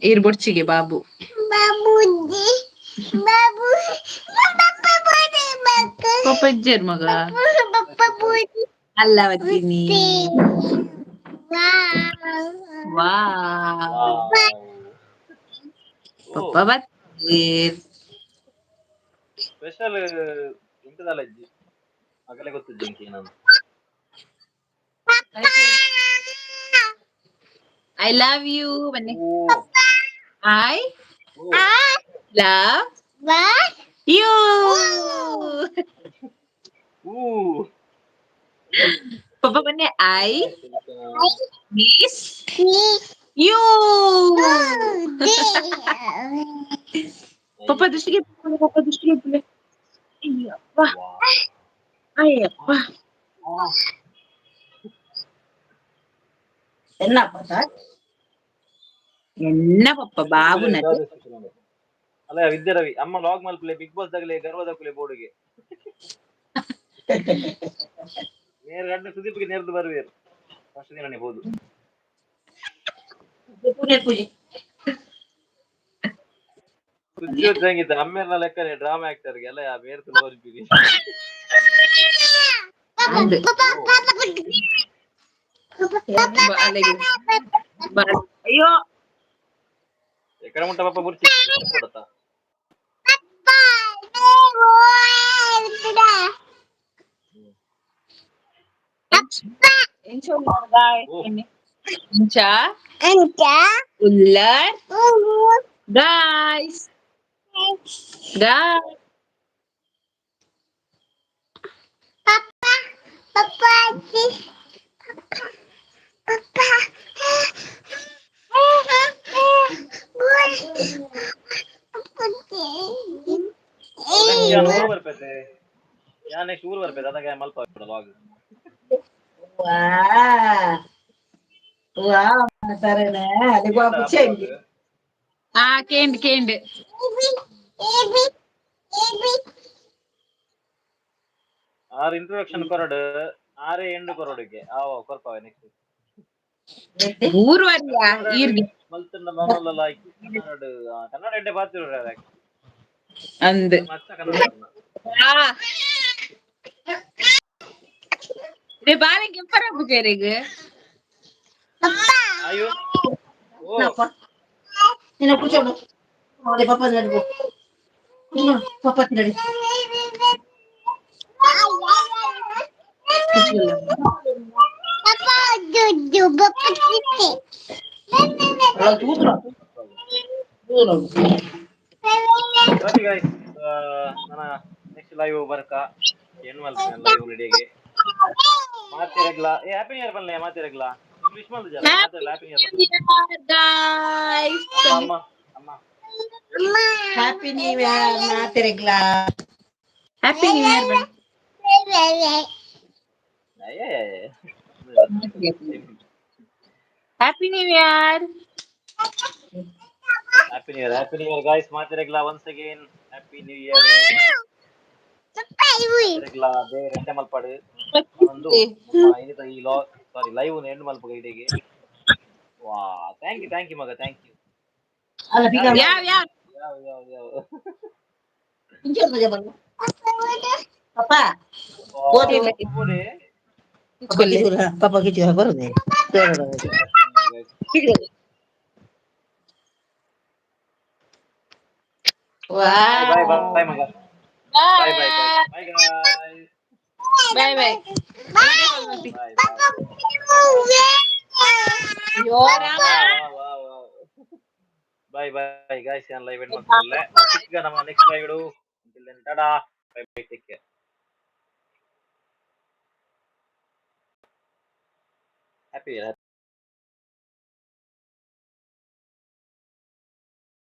ಈರ್ ಬೊಡ್ಚಿಗೆ ಬಾಬು. ಪಪ್ಪ ಇಜ್ಜೇರ್ ಮಗ ಅಲ್ಲ ಬತ್ತೀನಿ ವಾ ಪಪ್ಪ ಬತ್ತೀರ್. ಸ್ಪೆಷಲ್ ಎಂತದಲ್ಲ ಇಜ್ಜಿ ಅಗಲೆ ಗೊತ್ತಿಜ್ಜಿ ಇಂಕ ಏನಂತ. I love you ಬನ್ನಿ. ಓ. I O. Love you. ಊ. ಪಪ್ಪ ಬನ್ನಿ I miss you. ಪಪ್ಪ ದೃಷ್ಟಿಗೆ ಪಪ್ಪ ದೃಷ್ಟಿಗೆ ಅಯ್ಯಪ್ಪ ಅಯ್ಯಪ್ಪ. ಎನ್ನಪ್ಪ? ಎನ್ನ ಪಪ್ಪ ಬಾಬು ನಟಿ. ಅಲ್ಲ ವಿದ್ಯಾ ರವಿ ಅಮ್ಮ ಲಾಗ್ ಮಲ್ಪಲೆ ಬಿಗ್ ಬಾಸ್ ದಗಲೆ ಗರ್ವದ ಕುಲೆ ಬೋರ್ಡ್ಗೆ ನೇರ ರಡ್ಡು ಸುದೀಪ್ಗೆ ನೇರ್ದು ಬರುವೇರು ಫಸ್ಟ್ ದಿನನೇ ಹೋದು. ಪೂಜೆ ಪೂಜೆ. ಸುಜ್ಯೋತ್ ಸಂಗೀತ ಅಮ್ಮೆರ್ನ ಲೆಕ್ಕನೆ ಡ್ರಾಮಾ ಆಕ್ಟರ್ಗೆ ಎಲ್ಲ ಬೇರೆ ತುಲ. ಅಂದ್ ಅಲ್ಲಿಗೆ ಅಯ್ಯೋ. ಎಕಡೆ ಮುಟ್ಟ ಪಾಪ ಬುರ್ಚಿ ಕೊಡತ್ತಾ? ಎಂಚ ಉಲ್ಲರ್ ಗಾಯ್ಸ್ ಗಾಯ್. ಯಾನ್ ಊರು ಬರ್ಪೇತೆ ಯಾನ್ ನೆಕ್ಸ್ಟ್ ಊರು ಬರ್ಪೇತೆ ಅದಾಗ ಮಲ್ಪ ಲಾಗ್. ವಾ ವಾ ಸರೇನೆ ಅಲ್ಲಿ ಪುಚ್ಚೆ. ಆ ಕೇಂಡ್ ಕೇಂಡ್. ಆರ್ ಇಂಟ್ರೊಡಕ್ಷನ್ ಕೊರಡು ಆರೇ ಎಂಡು ಕೊರಡುಗೆ ಆವ ಕೊರ್ಪವೆ ನೆಕ್ಸ್ಟ್. ಊರು ಅಲ್ಲ ಈರ್ಗೆ. ಮಲ್ತಂಡ ಮನೋಲ್ಲ ಲೈಕ್ ಕನ್ನಡ ಕನ್ನಡ ಎಡ್ಡೆ ಬಾತಿರು. ಅಂದ್ ಮಚ್ಚ ಕನ್ನಡ. ಆ ರೇ ಬಾಲೆಗೆ ಎಂಪರ ಪೂಜಾರಿಗ್. ಅಯ್ಯೋ ಓ. ನಿನ್ನ ಕೂಚೋಡು ಅದೇ ಪಪ್ಪ ನಡಿ ಪಪ್ಪ ನಡಿ. ತೂತ್ರ. ಓಕೆ ಗೈಸ್, ನನ್ನ ನೆಕ್ಸ್ಟ್ ಲೈವ್ ಬರ್ಕ ಏನ್ ಮಲ್ಪನೆ ಲೈವ್ ರೆಡಿಗೆ ಮಾತಿರಗ್ಲ ಏ ಹ್ಯಾಪಿ ನ್ಯೂ ಇಯರ್ ಬನ್ಲೆ ಮಾತಿರಗ್ಲ ಇಂಗ್ಲಿಷ್ ಮಲ್ದು ಜರ ಮಾತಿರಗ್ಲ ಹ್ಯಾಪಿ ನ್ಯೂ ಇಯರ್. ಗಾಯ್ಸ್. ಅಮ್ಮ ಅಮ್ಮ. ಹ್ಯಾಪಿ ನ್ಯೂ ಇಯರ್ ಮಾತಿರಗ್ಲಾ. ಹ್ಯಾಪಿ ನ್ಯೂ ಇಯರ್ ಬನ್ನಿ. ಅಯ್ಯ. Happy new year. Happy new year, happy new year guys. ಮಾತೆರೆಗ್ಲಾ once again happy new year. ಮಾತೆರೆಗ್ಲಾ ದೇವೆರ್ ಎಡ್ಡೆ ಮಲ್ಪಡ್. ಒಂದು ಇನಿತ ಈ ಲಾ ಸಾರಿ ಲೈವ್ ಎಂಡ್ ಮಲ್ಪುಗ ಇಡೆಗೆ. ವಾ, thank you, thank you ಮಗ, thank you. ಅಲ್ಲ ಬೀಗ. ಯಾವ ಯಾವ? ಯಾವ ಯಾವ ಯಾವ? ಪಪ್ಪ. ಓದಿ. ಪಾಪ ಕಿಚ್ಚು ಬರುದೆ. ಬಾಯ್ ಬಾಯ್ ಮಗ, bye bye bye bye guys. Bye bye. Bye bye. ಅಯ್ಯೋ ರಾಮ. ಬಾಯ್ ಬಾಯ್ ಗೈಸ್, ಯಾನ್ ಲೈವ್ ಎಂಡ್ ಮಲ್ಪುಲ್ಲೆ. ಸಿಕ್ಕ ನಮ್ಮ next live. Until then, tata, bye bye, take care. Happy.